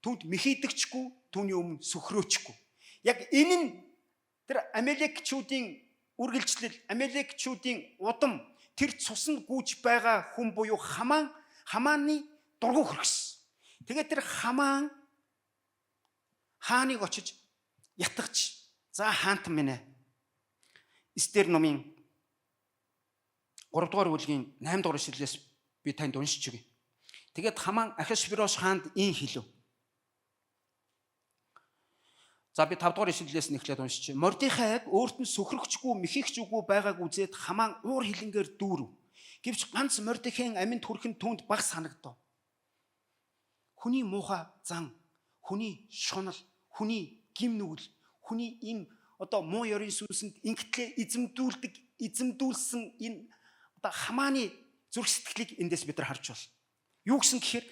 Түүнд мэхийдэгчгүй, түүний өмнө сөхрөөчгүй. Яг энэ нь тэр Амалекчүүдийн үргэлжлэл, Амалекчүүдийн удам тэр цуснд гүйж байгаа хүн буюу Хамааны дургу хөргөсөн. Тэгээд тэр Хамаан хааныг очиж ятгах, за хаант минь ээ. Эстер номын 3 дугаар бүлгийн 8 дугаар ишлэлээс би танд уншиж өгье. Тэгээд Хамаан Ахашверош хаанд ийм хэлв. За би 5 дугаар ишлэлээс нь эхлээд уншиж. Мордехайг өөрт нь сөхрөгчгүй, мэхийгч үгүй байгааг үзээд Хамаан уур хилэнгээр дүүрэв. Гэвч ганц Мордехайн аминд хүрэх нь түүнд баг санагдав. Хүний муухай зан, хүний шунал, хүний гим нүгэл, хүний им одоо муу ёрын сүнсэнд ингэтлээ эзэмдүүлдэг, эзэмдүүлсэн энэ одоо Хамааны зүрх сэтгэлийг эндээс бид нар харж байна. Юу гэсэн гэхээр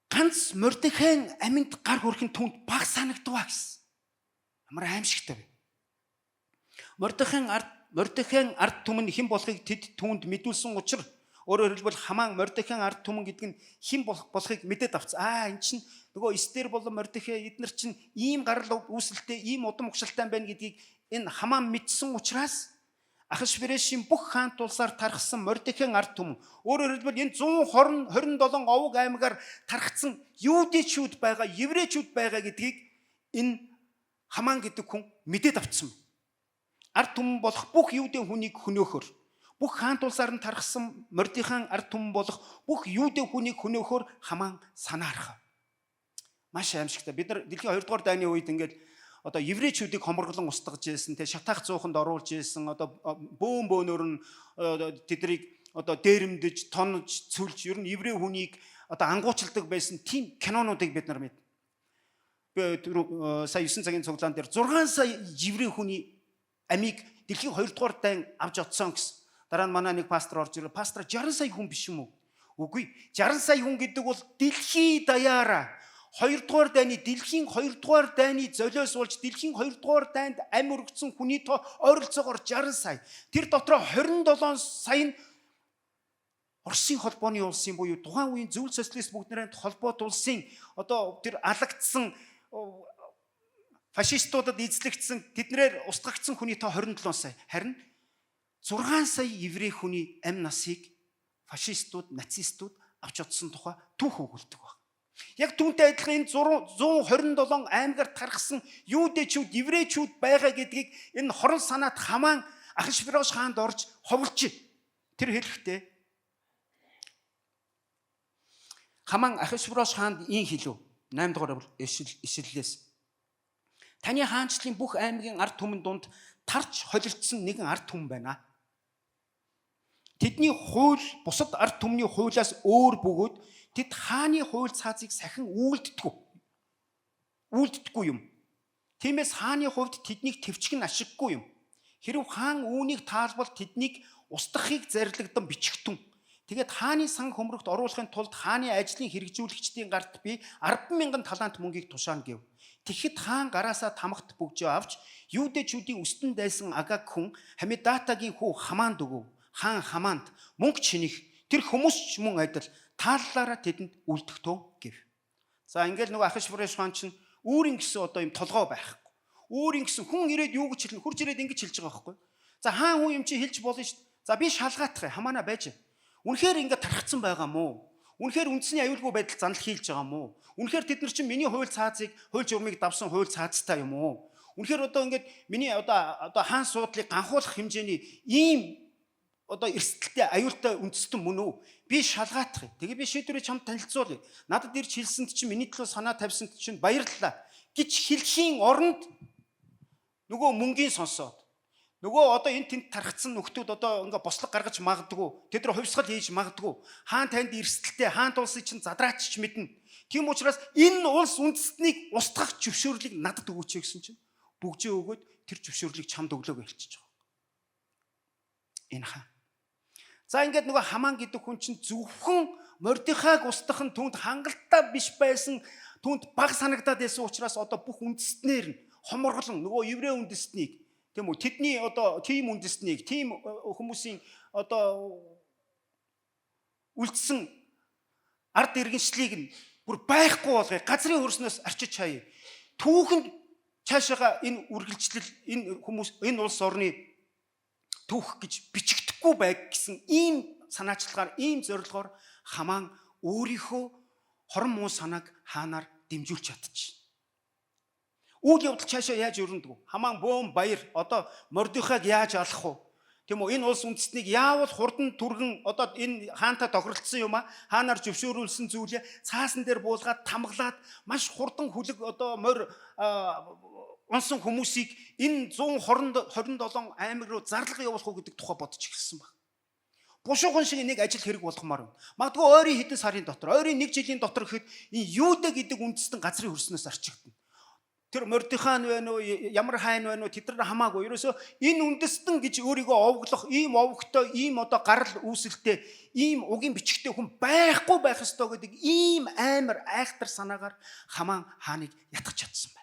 ганц Мордехайн аминд гар хүрэх нь түүнд баг санагдваа гэсэн. Ямар аимшигтай вэ? Мордехайн ард түмэн хэн болохыг тэд түүнд мэдүүлсэн учир өөрөөр хэлбэл Хамаан Мордехайн ард түмэн гэдэг нь хэн болохыг мэдээд авцсан. Аа эн чинь нөгөө Эстер болон Мордехай эднэр чинь ийм гарал үүсэлтэй, ийм удам угшилтай байна гэдгийг энэ Хамаан мэдсэн учраас Ахашверешийн бүх хаант улсаар тархсан Мордехайн ард түмэн. Өөрөөр хэлбэл энэ 120 27 овог аймгаар тархсан юудэчүүд байгаа, еврейчүүд байгаа гэдгийг энэ Хамаан гэдэг хүн мэдээд авцсан. Ард түмэн болох бүх юудын хүнийг хөнөөхөр, бүх хаант улсаар нь тархсан Мордехайн ард түмэн болох бүх юудын хүнийг хөнөөхөр Хамаан санаа харах. Маш аимшигтай. Бид нар дэлхийн 2 дугаар дайны үед ингээд одоо еврейчүүдийг хоморглон устгаж ирсэн, тэ шатаах зууханд оруулж ирсэн, одоо бөөн бөөнөр нь тэднийг одоо дээрэмдэж, тонож, цүлж, ер нь еврей хүнийг одоо ангуучилдаг байсан тийм кинонуудыг бид нар мэд. Би сая 9 цагийн цуглаан дээр 6 сая еврей хүний амийг дэлхийн 2 дугаар дайн авч одсон гэсэн. Дараа нь манай нэг пастор орж ирээ. Пастор 60 сая хүн биш юм уу? Үгүй. 60 сая хүн гэдэг бол дэлхий даяараа 2 дугаар дайны дэлхийн 2 дугаар дайны золиос болж дэлхийн 2 дугаар дайнд ам өргөцсөн хүний тоо ойролцоогоор 60 сая. Тэр дотроо 27 сая нь Оросын холбооны улсын буюу тухайн үеийн зөвлөл социалист бүгд нэрэнд холбоот улсын одоо тэр алагдсан фашистуудад эзлэгдсэн тэднээр устгагдсан хүний тоо 27 сая. Харин 6 сая еврей хүний амь насыг фашистууд, нацистууд авч одсон тухай түүх өгүүлдэг баг. Яг түүнтэй адилхан энэ 127 аймгаар тархсан юудэчүүд, еврейчүүд байгаа гэдгийг энэ хорон санаат Хамаан Ахашверош хаанд орж ховлж тэр хэлэхдээ Хамаан Ахашверош хаанд ийм хэлв. 8 дугаар ишлэлээс. Таны хаанчлалын бүх аймгийн ард түмэн дунд тарч холилдсон нэгэн ард түмэн байна. Тэдний хууль бусад ард түмний хуулиас өөр бөгөөд тэд хааны хууль цаазыг сахин үйлддэггүй. Үйлддэггүй юм. Тиймээс хааны хувьд тэднийг төвчг нь ашиггүй юм. Хэрв хаан үүнийг таалбал тэднийг устгахыг зарлагдан бичгтэн. Тэгээд хааны сан хөмрөгт оруулахын тулд хааны ажлын хэрэгжүүлэгчдийн гарт би 10,000 талант мөнгийг тушаана гэв. Тэгэхэд хаан гараасаа тамхт бөгжөө авч юудэчүүдийн өстөн дайсан Агаг хүн Хамидатагийн хүү Хамаанд өгөв. Хаан Хамаанд мөнгө чиних тэр хүмүүс ч мөн адил тааллаараа тэдэнд үлдэхтөө гэв. За ингээл нөгөө Ахашверош хаан чинь өөрийн гэсэн одоо юм толгой байхгүй. Өөрийн гэсэн хүн ирээд юу гэж хэлнэ? Хурж ирээд ингэж хэлж байгаа байхгүй. За хаан хүн юм чи хэлж болно шүү дээ. За би шалгаатах юм. Хамаана байж. Үнэхээр ингэ тархацсан байгаа мó? Үнэхээр үндэсний аюулгүй байдал занал хийлж байгаа мó? Үнэхээр тэд нар чинь миний хууль цаазыг, хууль журмыг давсан хууль цаазтай юм уу? Үнэхээр одоо ингээд миний одоо хаан суудлыг ганхуулах хэмжээний ийм одоо эрсдэлтэй аюултай үндэстэн мөн үү? Би шалгаатах юм. Тэгээ би шийдвэрээ чамд танилцуулъя. Надад ирж хэлсэнд чинь миний төлөө санаа тавьсанд чинь баярлалаа гэж хэлхийн оронд нөгөө мөнгийн сонсоод нөгөө одоо энэ тэнд тархацсан нөхдүүд одоо ингээ бослог гаргаж магадгүй. Тэд нар хувьсгал хийж магадгүй. Хаан танд эрсдэлтэй, хаан улсыг чинь задраач ч мэднэ. Тийм учраас энэ улс үндэстнийг устгах зөвшөөрлийг надад өгөөч гэсэн чинь бүгжээ өгөөд тэр зөвшөөрлийг чамд өглөө гэж хэлчихэж байгаа. Энэ хаан. За, ингээд нөгөө Хамаан гэдэг хүн чинь зөвхөн Мордехайг устгах нь түүнд хангалттай биш байсан, түүнд баг санагдаад байсан учраас одоо бүх үндэстнэр нь хоморглон нөгөө еврей үндэстнийг, тийм үү, тэдний одоо тийм үндэстнийг, тийм хүмүүсийн одоо үлдсэн ард иргэншлийг нь бүр байхгүй болгоё. Газрын хөрснөөс арчиж хаяа. Түүхэнд цаашаага энэ үргэлжлэл, энэ хүмүүс, энэ улс орны түүх гэж бичигдэхгүй байг гэсэн ийм санаачлагаар, ийм зорилгоор Хамаан өөрийнхөө хорон муу санааг хаанаар дэмжүүлж чадчих. Үйл явдал цаашаа яаж өрнөдөг? Хамаан бөөн баяр, одоо Мордехайг яаж алах вэ? Тийм үү? Энэ улс үндэстнийг яавал хурдан түргэн одоо энэ хаантай тохиролцсон юм а, хаанаар зөвшөөрүүлсэн зүйлээ цаасан дээр буулгаад, тамгалаад, маш хурдан хүлэг одоо морь унсан хүмүүсийг энэ 127 аймаг руу зарлага явуулах уу гэдэг тухай бодож эхэлсэн баг. Бушуухан шиг нэг ажил хэрэг болгомоор байна. Магадгүй ойрын хэдэн сарын дотор, ойрын нэг жилийн дотор гэхэд энэ Юудэ гэдэг үндэстэн газрын хөрснөөс арчигдана. Тэр Мордехай байна уу, ямар хайн байна уу, тэд нар хамаагүй. Ерөөсөө энэ үндэстэн гэж өөрийгөө овоглох, ийм овогтой, ийм одоо гарал үүсэлтэй, ийм угийн бичгтэй хүн байхгүй байх ёстой гэдэг ийм амар айхтар санаагаар Хамаан хааныг ятгах чадсан байна.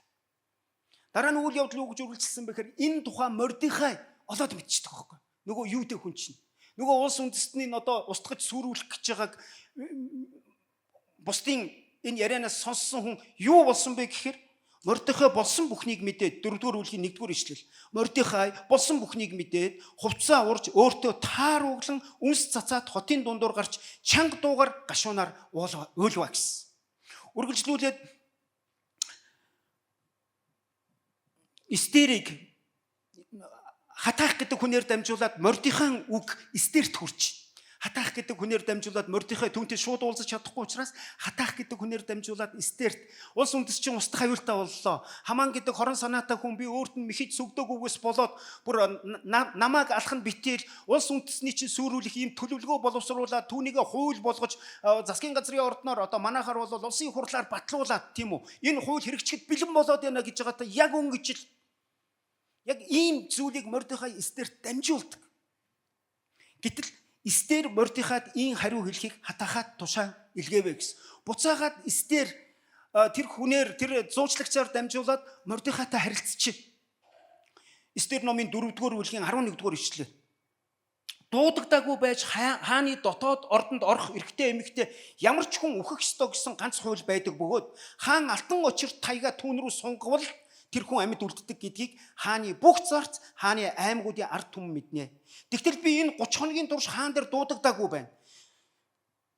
Дараа нь үйл явдал юу гэж үргэлжилсэн бэ гэхээр энэ тухай Мордехай олоод мэдчихдэг байхгүй. Нөгөө Юудэ хүн чинь. Нөгөө улс үндэстнийг одоо устгаж сүрүүлэх гэж байгааг бусдын энэ ярианаас сонссон хүн юу болсон бэ гэхээр Мордехай болсон бүхнийг мэдээд, 4-р бүлгийн 1-р ишлэл. Мордехай болсон бүхнийг мэдээд хувцаа урж, өөртөө таар углан, үнс цацаад, хотын дундуур гарч чанга дуугаар гашуунаар уйлва гэсэн. Үргэлжлүүлээд Эстерийг Хатаах гэдэг хүнээр дамжуулаад Мордехайн үг Эстерт хүрч, Хатаах гэдэг хүнээр дамжуулаад Мордехай түүнтэй шууд уулзах чадахгүй учраас Хатаах гэдэг хүнээр дамжуулаад Эстерт улс үндэс чинь устдах аюултай боллоо. Хамаан гэдэг хорон санаатай хүн би өөрт нь мэхэж сүгдөөгүйгээс болоод бүр намайг алах нь битэл улс үндэсний чинь сүрүүлэх ийм төлөвлөгөө боловсруулаад, түүнийгээ хууль болгож, засгийн газрын ордноор, одоо манайхаар бол улсын хурлаар батлуулаад, тийм үү, энэ хууль хэрэгжихэд бэлэн болоод байна гэж байгаатай яг өнгөжл яг ийм зүйлийг Мордехай Эстерт дамжуулдаг. Гэтэл Эстер Мордехайд ийм хариу хэлхийг Хатахад тушаан илгээвэ гэсэн. Буцаагаад Эстер тэр хүнээр, тэр зуучлагчаар дамжуулаад Мордехайтай харилцчих. Эстер номын 4-р бүлгийн 11-р ишлэл. Дуудагдаагүй байж хааны дотоод ордонд орох эрэгтэй эмэгтэй ямар ч хүн үхэх ёстой гэсэн ганц хууль байдаг бөгөөд хаан алтан очирт таяга түүн рүү сунгавал тэр хүн амьд үлддэг гэдгийг хааны бүх зарц, хааны аймагуудын ард түмэн мэднэ. Тэгтэл би энэ 30 хоногийн турш хаан дээр дуудагдаагүй байна.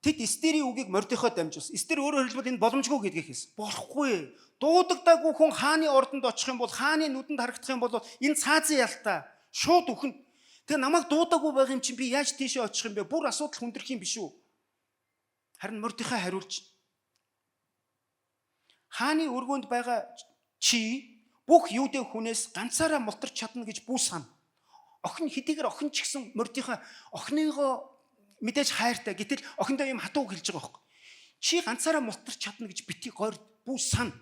Тэд Эстерийн үгийг Мордехой дамжуулсан. Эстер өөрөөр хэлбэл энэ боломжгүй гэдгийг хэлсэн. Болохгүй. Дуудагдаагүй хүн хааны ордонд очих юм бол, хааны нүдэнд харагдах юм бол энэ цаазын ялтай шууд үхэн. Тэгээ намайг дуудаагүй байгаа юм чинь би яаж тийшээ очих юм бэ? Бүр асуудал хүндрэх юм биш үү? Харин Мордехой хариулж, хааны өргөөнд байгаа чи бүх юудэ хүнээс ганцаараа мултарч чадна гэж бүү сан. Охин хэдийгээр охин ч гэсэн Мордехой охиныгоо мэдээж хайртай. Гэтэл охиндоо юм хатуу хэлж байгаа байхгүй. Чи ганцаараа мултарч чадна гэж бити гойр бүү сан.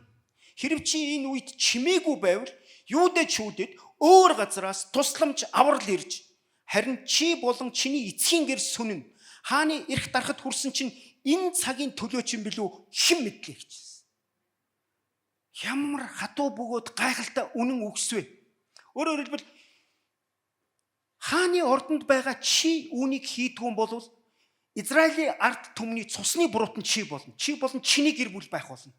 Хэрв чи энэ үед чимээгүй байвал юудэчүүдэд өөр газараас тусламж аврал ирж, харин чи болон чиний эцгийн гэр сүнэн хааны эрх дарахад хүрсэн чинь энэ цагийн төлөө чинь билүү хэн мэдлээ гэж. Ямар хатуу бөгөөд гайхалтай үнэн үгс вэ? Өөрөөр хэлбэл хааны ордонд байгаа чи үүнийг хийдгүүн бол Израилийн ард түмний цусны буруут нь чи болно. Чи болон чиний гэр бүл байх болно.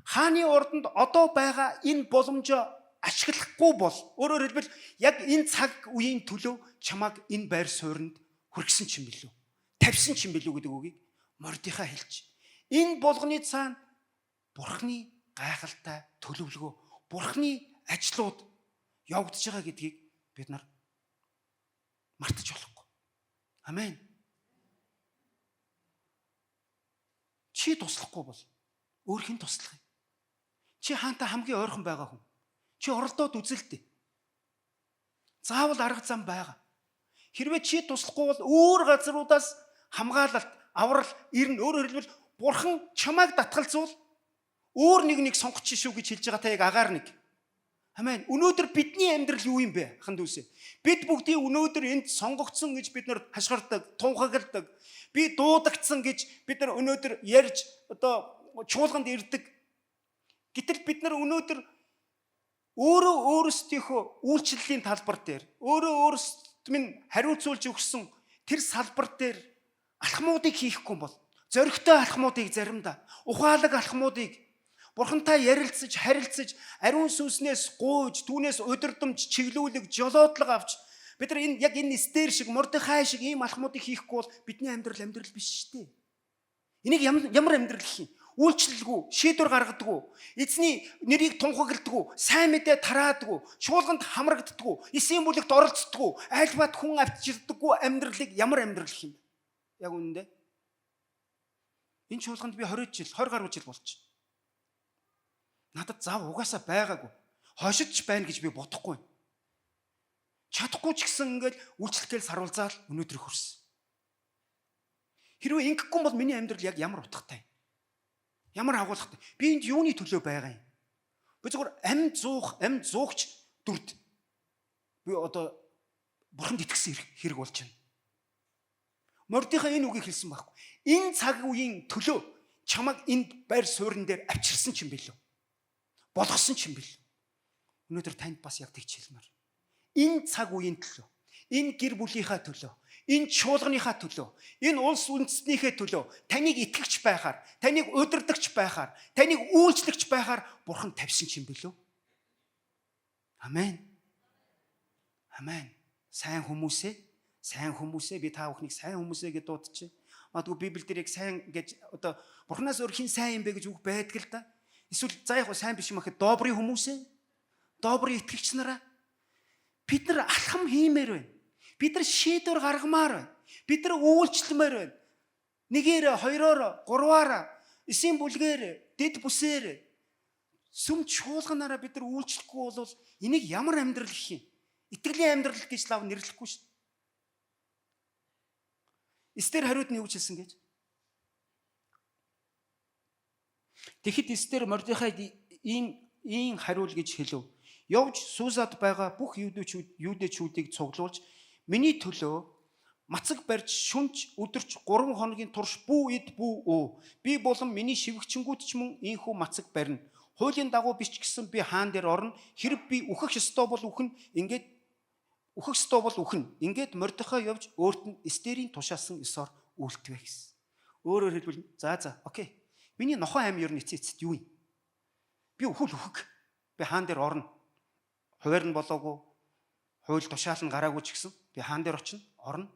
Хааны ордонд одоо байгаа энэ боломжоо ашиглахгүй бол, өөрөөр хэлбэл, яг энэ цаг үеийн төлөө чамайг энэ байр суурьнд хүргэсэн чинь билүү? Тавьсан чинь билүү гэдэг үгийг Мордехай хэлж. Энэ болгоны цаана Бурхны гайхалтай төлөвлөгөө, Бурхны ажлууд явагдаж байгаа гэдгийг бид нар мартаж болохгүй. Амен. Чи туслахгүй бол өөр хэн туслах юм? Чи хаантай хамгийн ойрхон байгаа хүн. Чи оролдоод үзэлтэй. Заавал арга зам байгаа. Хэрвээ чи туслахгүй бол өөр газруудаас хамгаалалт, аврал ирнэ. Өөрөөр хэлбэл Бурхан чамайг татгалзуул өөр нэг нэг сонгоч шүү гэж хэлж байгаа та яг агаар нэг. Амен. Өнөөдөр бидний амьдрал юу юм бэ? Хан дүүсээ. Бид бүгдийн өнөөдөр энд сонгогдсон гэж бид нар хашгирдаг, тунхагладаг. Би дуудагдсан гэж бид нар өнөөдөр ярьж одоо чуулганд ирдэг. Гэтэл бид нар өнөөдөр өөрөө өөрсдийнхөө үйлчлэлийн талбар дээр, өөрөө өөрсдөд минь хариуцуулж өгсөн тэр салбар дээр алхмуудыг хийхгүй бол, зоригтой алхмуудыг, заримдаа ухаалаг алхмуудыг, Бурхантай ярилцаж, харилцаж, ариун сүнснээс гуйж, түүнээс удирдамж, чиглүүлэг, жолоодлого авч бид нар энэ яг энэ Эстер шиг, Мордехай шиг ийм алхмуудыг хийхгүй бол бидний амьдрал амьдрал биш шүү дээ. Энийг ямар амьдрал гэх юм? Үйлчлэлгүй, шийдвэр гаргадаггүй, эзний нэрийг тунхагладаггүй, сайн мэдээ тараадаггүй, чуулганд хамрагддаггүй, эсийн бүлэгт оролцдоггүй, айлбат хүн авчирдаггүй амьдралыг ямар амьдрал гэх юм бэ? Яг үнэндээ. Энэ чуулганд би 20 жил, 20 гаруй жил болж. Надад зав угаасаа байгаагүй. Хойшид ч байна гэж би бодохгүй. Чадахгүй ч гэсэн ингээл үйлчлэхгээл саруулзаал өнөөдөр хүрсэн. Хэрвээ ингэхгүй бол миний амьдрал яг ямар утгатай? Ямар агуулгатай? Би энд юуны төлөө байгаа юм? Би зөвхөн амь зуух, амь зуугч дүрд би одоо бурханд итгэсэн хэрэг болж байна. Мордихай энэ үгийг хэлсэн байхгүй. Энэ цаг үеийн төлөө чамайг энд байр суурин дээр авчирсан ч юм билүү? Болгосон ч юм бил. Өнөөдөр танд бас яг тэгж хэлмээр. Энэ цаг үеийн төлөө, энэ гэр бүлийнхаа төлөө, энэ чуулганыхаа төлөө, энэ улс үндэстнийхээ төлөө таныг итгэгч байхаар, таныг удирдагч байхаар, таныг үйлчлэгч байхаар Бурхан тавьсан ч юм билүү? Амен. Амен. Сайн хүмүүсээ, сайн хүмүүсээ, би та бүхнийг сайн хүмүүсээ гэж дуудчих. Магадгүй Библиэлд яг сайн гэж одоо Бурханаас өөр хэн сайн юм бэ гэж үг байдаг л да. Эсвэл за яг сайн биш юм ахэд добрый хүмүүсээ, добрый итгэгч нараа, бид нар алхам хиймээр байна. Бид нар шийдвэр гаргамаар байна. Бид нар үйлчлэмээр байна. Нэгээр, хоёроор, гурваар, эсийн бүлгээр, дэд бүсээр, сүм чуулганаараа бид нар үйлчлэхгүй бол энийг ямар амьдрал гэх юм? Итгэлийн амьдрал гэж лав нэрлэхгүй шүү дээ. Эстер хариуд нь юу гэж хэлсэн гэж? Тэгэхэд Эстер Мордехайд ийм хариул гэж хэлв. Явж Сузад байгаа бүх юудэчүүдийг цуглуулж миний төлөө мацаг барьж шүнж өдөрч 3 хоногийн турш бүү эд, бүү өө. Би болон миний шивгчэнгүүд ч мөн ийнхүү мацаг барина. Хуулийн дагуу биш ч гэсэн би хаан дээр орно. Хэрэг би үхэх ёстой бол үхэн. Ингээд үхэх ёстой бол үхэн. Ингээд Мордехай явж өөрт нь Эстерийн тушаасан ёсоор үйлдвэ гэсэн. Өөрөөр хэлбэл за окей. Миний нохоо ам ер нь эцээ эцэст юу юм? Би үхэл үхэг. Би хаан дээр орно. Хуваар нь болоогүй, хууль тушаал нь гараагүй ч гэсэн би хаан дээр очино, орно.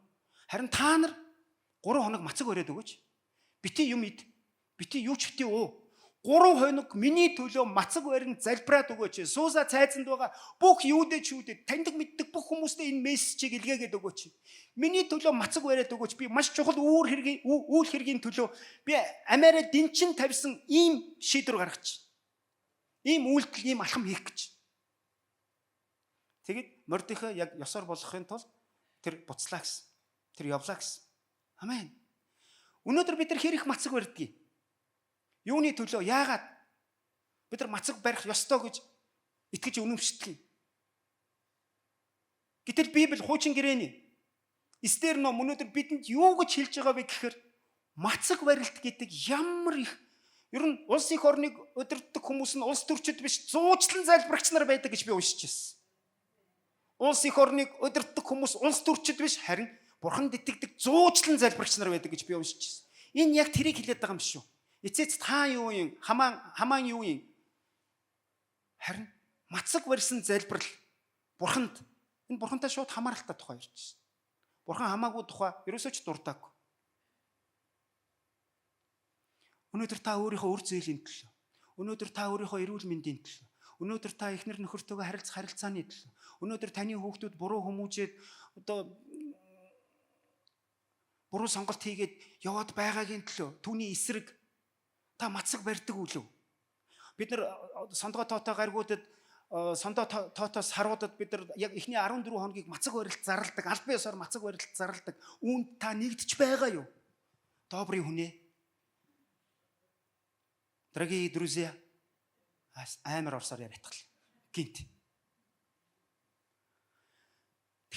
Харин та нар 3 хоног мацаг өрөөд өгөөч. Бити юм ид. Бити юу ч бити уу. 3 хоног миний төлөө мацаг барин залбираад өгөөч. Сууса цайзанд байгаа бүх юудэчүүдэд, таньдаг мэддэг бүх хүмүүстээ энэ мессежийг илгээгээд өгөөч. Миний төлөө мацаг бариад өгөөч. Би маш чухал үүр хэргийн үйл хэргийн төлөө би амиараа дэнчин тавьсан ийм шийдвэр гаргач. Ийм үйлдэл, ийм алхам хийх гэж. Тэгэд Мордехай яг ёсоор болгохын тулд тэр буцлаа гэсэн. Тэр явлаа гэсэн. Амен. Өнөөдөр бид нар хэр их мацаг барьдгийг. Юуны төлөө, яагаад бид нар мацаг барих ёстой гэж итгэж үнэмшдэг юм. Гэтэл Библи хуучин гэрээний Эстер ном өнөөдөр бидэнд юу гэж хэлж байгаа вэ гэхээр мацаг барилт гэдэг ямар их ер нь улс их орныг удирддаг хүмүүс нь улс төрчид биш, зуучлан залбирагч нар байдаг гэж би уншиж байсан. Улс их орныг удирддаг хүмүүс улс төрчид биш, харин бурханд итгэдэг зуучлан залбирагч нар байдаг гэж би уншиж байсан. Энэ яг тэрийг хэлээд байгаа юм шүү. Эцээц та юу юм? Хамаан юу юм? Харин мацаг барьсан залбирал бурханд, энэ бурхантай шууд хамааралтай тухай ярьж байна. Бурхан хамаагүй тухай ерөөсөө ч дурдаагүй. Өнөөдөр та өөрийнхөө үр зээлийн төлөө, өнөөдөр та өөрийнхөө эрүүл мэндийн төлөө, өнөөдөр та эхнэр нөхөртөөгөө харилцах харилцааны төлөө, өнөөдөр таны хүүхдүүд буруу хүмүүжээд одоо буруу сонголт хийгээд яваад байгаагийн төлөө, түүний эсрэг та мацаг барьдаг үлээ. Бид нар сондгоо тоотой гаригуудад, сондоо тоотой саруудад бид нар яг эхний 14 хоногийг мацаг барилт зарладаг, албан ёсоор мацаг барилт зарладаг. Үүнд та нэгдэж байгаа юу? Добрый хүнээ. Дорогие друзья, амар орсоор яриатгал. Гинт.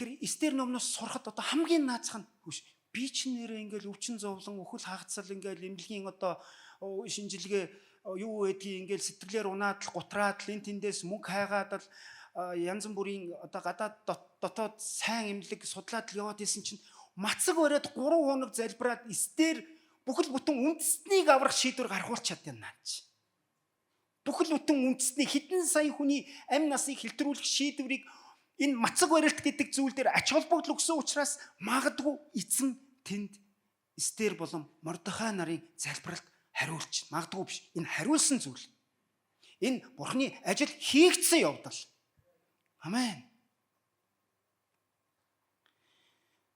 Тэгэхээр Эстер номноос сурахад одоо хамгийн наацх нь хөш би ч нэрээ ингээл өвчин зовлон үхэл хагацал ингээл эмнэлгийн одоо шинжилгээ юу гэдгийг ингээл сэтгэлээр унаад л гутраад л энэ тэндээс мөнгө хайгаад л янз бүрийн одоо гадаад дотоод сайн эмнэлэг судлаад л яваад исэн чинь мацаг бариад 3 хоног залбираад Эстер бүхэл бүтэн үндэстнийг аврах шийдвэр гаргуулчаад байна наа чи. Бүхэл бүтэн үндэстний хэдэн сая хүний амь насыг хилтрүүлэх шийдвэрийг энэ мацаг барилт гэдэг зүйл дээр ач холбогдол өгсөн учраас магадгүй эзэн тэнд Эстер болон Мордохай нарын залбиралд хариулж магадгүй биш. Энэ хариулсан зүйл. Энэ Бурхны ажил хийгдсэн явдал. Амен.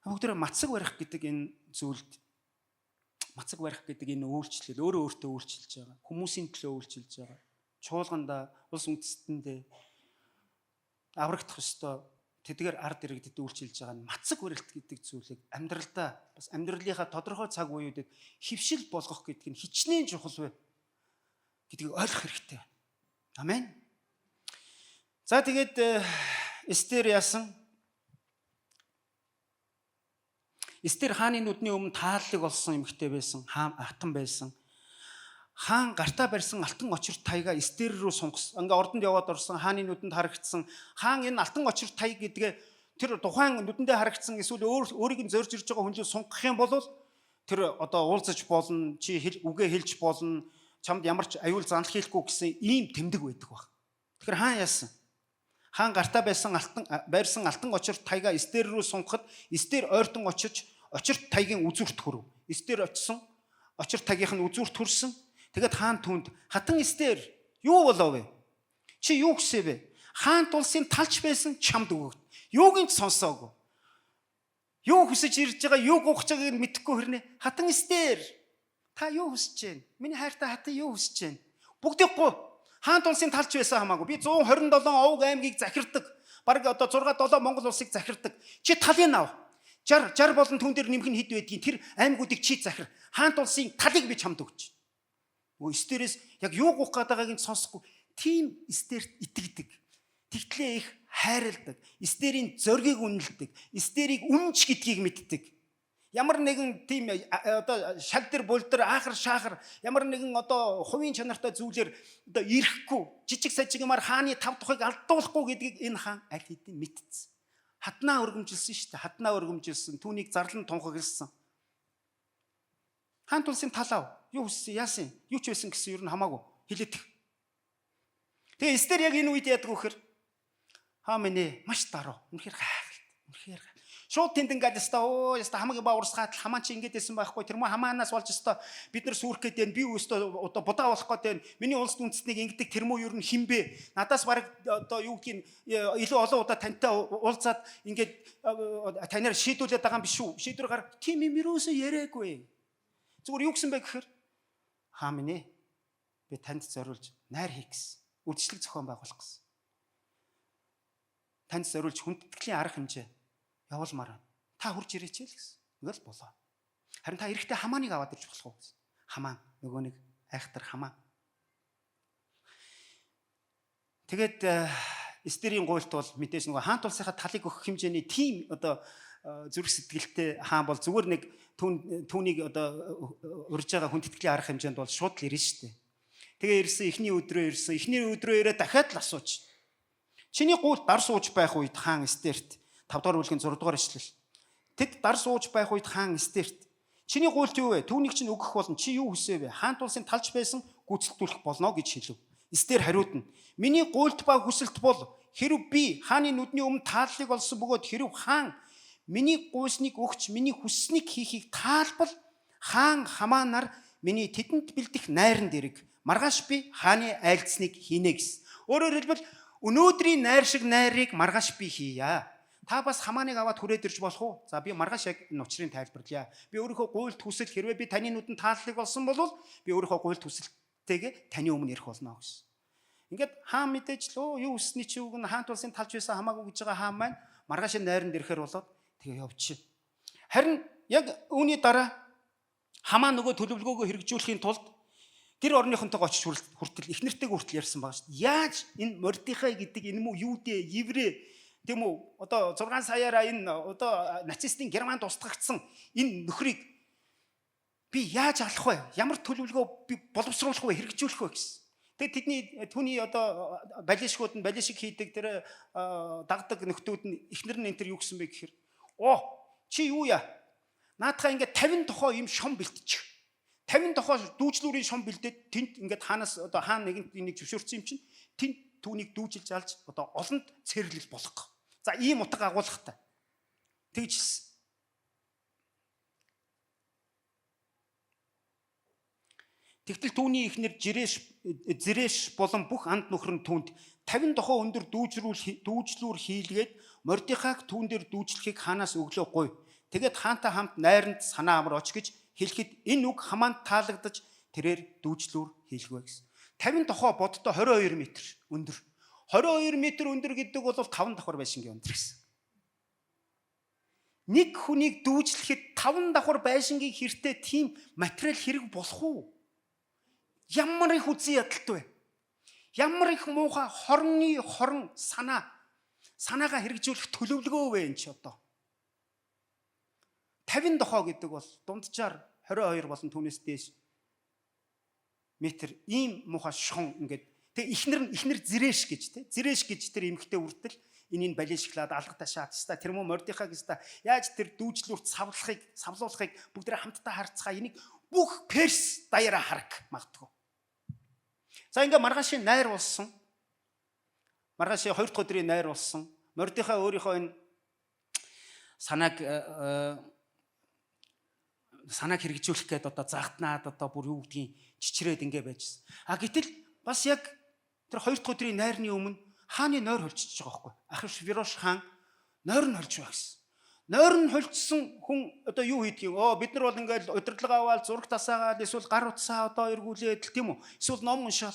Бүгдээ мацаг барих гэдэг энэ зүйлд мацаг барих гэдэг энэ үйлчлэл өөрөө өөртөө үйлчилж байгаа. Хүмүүсийн төлөө үйлчилж байгаа. Чуулганда, улс үндэстэндээ аврагдах ёстой тэдгээр ард иргэдэд үйлчилж байгаа нь мацаг барилт гэдэг зүйлийг амьдралдаа бас амьдралынхаа тодорхой цаг үеүүдэд хөвшил болгох гэдэг нь хичнээн чухал вэ гэдгийг ойлгох хэрэгтэй байна. Амен. За тэгээд Эстер яасан? Эстер хааны нүдний өмнө тааллыг олсон эмэгтэй байсан, хаан хатан байсан. Хаан гартаа барьсан алтан очирт таяга Эстер рүү сунгасан. Ингээ ордонд яваад орсон, хааны нүдэнд харагдсан. Хаан энэ алтан очирт таяг гэдгээ тэр тухайн нүдэндээ харагдсан эсвэл өөрийг нь зорж ирж байгаа хүн рүү сунгах юм бол тэр одоо уулзаж болно, чи үгээ хэлж болно, чамд ямар ч аюул занал хийхгүй гэсэн ийм тэмдэг байдаг баг. Тэгэхээр хаан яасан? Хаан гартаа байсан алтан байрсан алтан очирт таяга Эстер рүү сунгахад Эстер ойртон очиж очирт таягийн үзүүрт хүрв. Эстер очисон. Очирт тагийнх нь үзүүрт хүрсэн. Тэгээд хаан түүнд хатан Эстер юу болов вэ? Чи юу хүсэв вэ? Хаант улсын талч байсан чамд өгөгд. Юуг нь ч сонсоогүй. Юу хүсэж ирж байгаа, юу гуйх байгааг нь мэдэхгүй хэрнээ. Хатан Эстер та юу хүсэж байна? Миний хайртай хатан юу хүсэж байна? Бүгдийг гуй. Хаант улсын талч байсан хамаагүй. Би 127 овг аймгийг захирдаг. Бараг одоо 6 7 Монгол улсыг захирдаг. Чи талыг ав. 60 60 болон түн дээр нэмэх нь хэд байдгийг тэр аймагуудыг чи захир. Хаант улсын талыг би чамд өгч. Өө Эстерээс яг юу гуйх гээд байгааг нь сонсохгүй. Тийм Эстерт итгэдэг. Тэгтлээ их хайрладаг. Эстерийн зоригийг үнэлдэг. Эстерийг үнэнч гэдгийг мэддэг. Ямар нэгэн тийм одоо шал дээр булдэр аахар шаахар ямар нэгэн одоо хувийн чанартай зүйлээр одоо ирэхгүй жижиг сажиг юмар хааны тав тухыг алдуулахгүй гэдгийг энэ хаан аль хэдийн мэдсэн. Хаднаа өргөмжилсөн шүү дээ. Хаднаа өргөмжилсөн. Түүнийг зарлан тунхагласан. Хаан тулсын талав юу хүссэн яасан юу ч байсан гэсэн ер нь хамаагүй хэлээдэх. Тэгээ Эстер яг энэ үед яадаг вөхөр хаа минь ээ маш даруу. Үнэхээр гайхалт. Үнэхээр шууд тэнд ингээд өстой өө өстой хамаг ба урсгаад хамаан чи ингээд байсан байхгүй тэр мө хамаанаас болж өстой бид нар сүрх гээд байна би өстой одоо будаа болох гээд байна миний улс үндэстнийг ингэдэг тэр мө ер нь хин бэ надаас бараг одоо юу гэдгийг илүү олон удаа тантай уулзаад ингээд танаар шийдүүлээд байгаа юм биш үү шийдвэр гар тийм юм ерөөсөө яриаггүй зүгээр юу гэсэн бэ гэхээр хаа минь ээ би танд зориулж найр хий гэсэн үйлчлэг зохион байгуулах гэсэн танд зориулж хүндэтгэлийн арга хэмжээ явуулмаар байна. Та хурж ирээч л гэсэн. Ингээл болоо. Харин та эрэхтэй хамааныг аваад ирж болох уу гэсэн. Хамаан нөгөө нэг айхтар хамаан. Тэгээд Эстерийн гуйлт бол мэдээж нөгөө хаант улсынхаа талыг өгөх хэмжээний тийм одоо зүрх сэтгэлтэй хаан бол зүгээр нэг түүнийг одоо урьж байгаа хүндэтгэлийн арга хэмжээнд бол шууд л ирнэ шүү дээ. Тэгээ ирсэн эхний өдрөө ирсэн. Эхний өдрөө ирээ дахиад л асууж. Чиний гуйлт дар сууж байх үед хаан Эстерт 5 дугаар бүлгийн 6 дугаар ишлэл. Тэд дар сууж байх үед хаан Эстерт чиний гуйлт юу вэ? Түүнийг чинь өгөх болно. Чи юу хүсэв вэ? Хаант улсын талч байсан гүйцэлдүүлэх болно гэж хэлв. Эстер хариуд нь миний гуйлт ба хүсэлт бол хэрв би хааны нүдний өмнө тааллыг олсон бөгөөд хэрв хаан миний гуйсныг өгч миний хүсснийг хийхийг таалбал хаан хамаанаар миний тэдэнд бэлдэх найранд эрг. Маргааш би хааны айлдсныг хийнэ гэсэн. Өөрөөр хэлбэл өнөөдрийн найр шиг найрыг маргааш би хийя. Та бас хамааныг аваад хүрээд ирж болох уу? За би маргааш яг энэ учрыг тайлбарлая. Би өөрийнхөө гуйлт хүсэл хэрвээ би таны нүдэнд тааллыг олсон бол би өөрийнхөө гуйлт хүсэлтэйгээ таны өмнө ирэх болно гэсэн. Ингээд хаан мэдээж л юу хүссний чи үг нь хаант улсын талж байсан хамаагүй гэж байгаа хаан маань маргааш найранд ирэхээр болоод тэгээ явчих. Харин яг үүний дараа хамаа нөгөө төлөвлөгөөгөө хэрэгжүүлэхийн тулд гэр орныхонтойгоо очиж хүртэл их нэртэйг хүртэл ярьсан байгаа шүү дээ. Яаж энэ Мордихай гэдэг энэ мүү юудэ, еврей Тийм үү? Одоо 6 саяараа энэ одоо нацистын Германд устгагдсан энэ нөхрийг би яаж алах вэ? Ямар төлөвлөгөө би боловсруулах вэ? Хэрэгжүүлэх вэ гэсэн. Тэгээд тэдний түүний одоо балишгууд нь балишиг хийдэг тэр дагдаг нөхдүүд нь эхнэр нь энэ төр юу гэсэн бэ гэхээр оо чи юу яа? Наадхаа ингээд 50 тохоо юм шом бэлтчих. 50 тохоо дүүжлүүрийн шом бэлдээд тэнд ингээд хаанаас одоо хаан нэгэнт энийг зөвшөөрсөн юм чинь тэнд түүнийг дүүжилж алж одоо олонд цэрлэл болгох. За ийм утга агуулгатай. Тэгжсэн. Тэгтэл түүний эхнэр Жирэш Зэрэш болон бүх анд нөхөр нь түүнд 50 дохоо өндөр дүүжлүүр хийлгээд Мордихаг түүн дээр дүүжлэхийг хаанаас өглөө гуй. Тэгээд хаантай хамт найранд санаа амар оч гэж хэлэхэд энэ үг Хамаанд таалагдаж тэрээр дүүжлүүр хийлгүй гэсэн. 50 дохоо боддоо 22 м өндөр. 22 м өндөр гэдэг бол 5 давхар байшингийн өндөр гэсэн. Нэг хүнийг дүүжлэхэд 5 давхар байшингийн хэртэй тийм материал хэрэг болох уу? Ямар их үзэн ядалт вэ? Ямар их муухай хорны хорон санаагаа хэрэгжүүлэх төлөвлөгөө вэ энэ ч одоо. 50 дохоо гэдэг бол дунджаар 22 болон түүнээс дээш метр ийм муухай шон ингээд тэг эхнэр Зэрэш гэж те Зэрэш гэж тэр эмэгтэй үртэл энийг балишглаад алга ташаад та тэр мөн Мордихаг та яаж тэр дүүжлүүрт савлуулахыг бүгдээ хамтдаа харцгаа энийг бүх Перс даяараа хараг магадгүй. За ингээ маргаашийн найр болсон. Маргаашийн 2 дахь өдрийн найр болсон. Мордихай өөрийнхөө энэ санааг хэрэгжүүлэх гээд одоо загтнаад одоо бүр юу гэдгийг чичрээд ингээ байжсэн. А гэтэл бас яг тэр 2 дахь өдрийн найрны өмнө хааны нойр холжиж байгаа байхгүй. Ахашверош хаан нойр нь холж байгаа гэсэн. Нойр нь холжсон хүн одоо юу хийдэг юм? Оо бид нар бол ингээл удирдлага аваад зураг тасаагаад эсвэл гар утсаа одоо эргүүлээд л тийм үү? Эсвэл ном уншаал.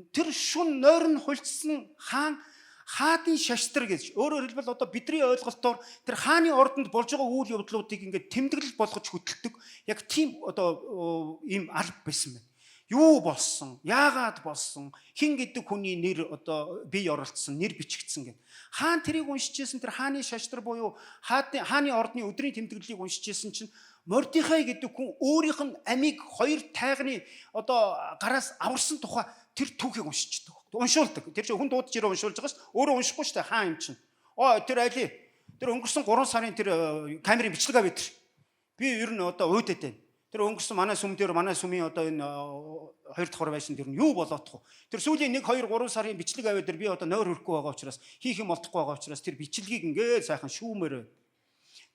Тэр шүн нойр нь холжсон хаан хаадын шаштар гэж өөрөөр хэлбэл одоо бидний ойлголтоор тэр хааны ордонд болж байгаа үйл явдлуудыг ингээд тэмдэглэл болгож хөтэлдэг яг тийм одоо ийм алба байсан байна. Юу болсон? Яагаад болсон? Хэн гэдэг хүний нэр одоо бие оролцсон, нэр бичигдсэн гэд. Хаан тэрийг уншиж исэн тэр хааны шаштар буюу хааны ордны өдрийн тэмдэглэлийг уншиж исэн чинь Мордихай гэдэг хүн өөрийнх нь амийг хоёр тайгны одоо гараас аварсан тухай тэр түүхийг уншичдаг. Уншуулдаг. Тэр чинь хүн дуудаж ирээ уншуулж байгаа ш. Өөрөө уншихгүй ш. Хаан юм чинь. Оо тэр али тэр өнгөрсөн 3 сарын тэр камерын бичлэг авъя тэр. Би ер нь одоо уудад байна. Тэр өнгөрсөн манай сүм дээр манай сүмийн одоо энэ 2 давхар байшин тэр нь юу болоодох вэ? Тэр сүүлийн 1 2 3 сарын бичлэг аваад тэр би одоо нойр хөрөхгүй байгаа учраас хийх юм олдохгүй байгаа учраас тэр бичлэгийг ингээд сайхан шүүмээр байна.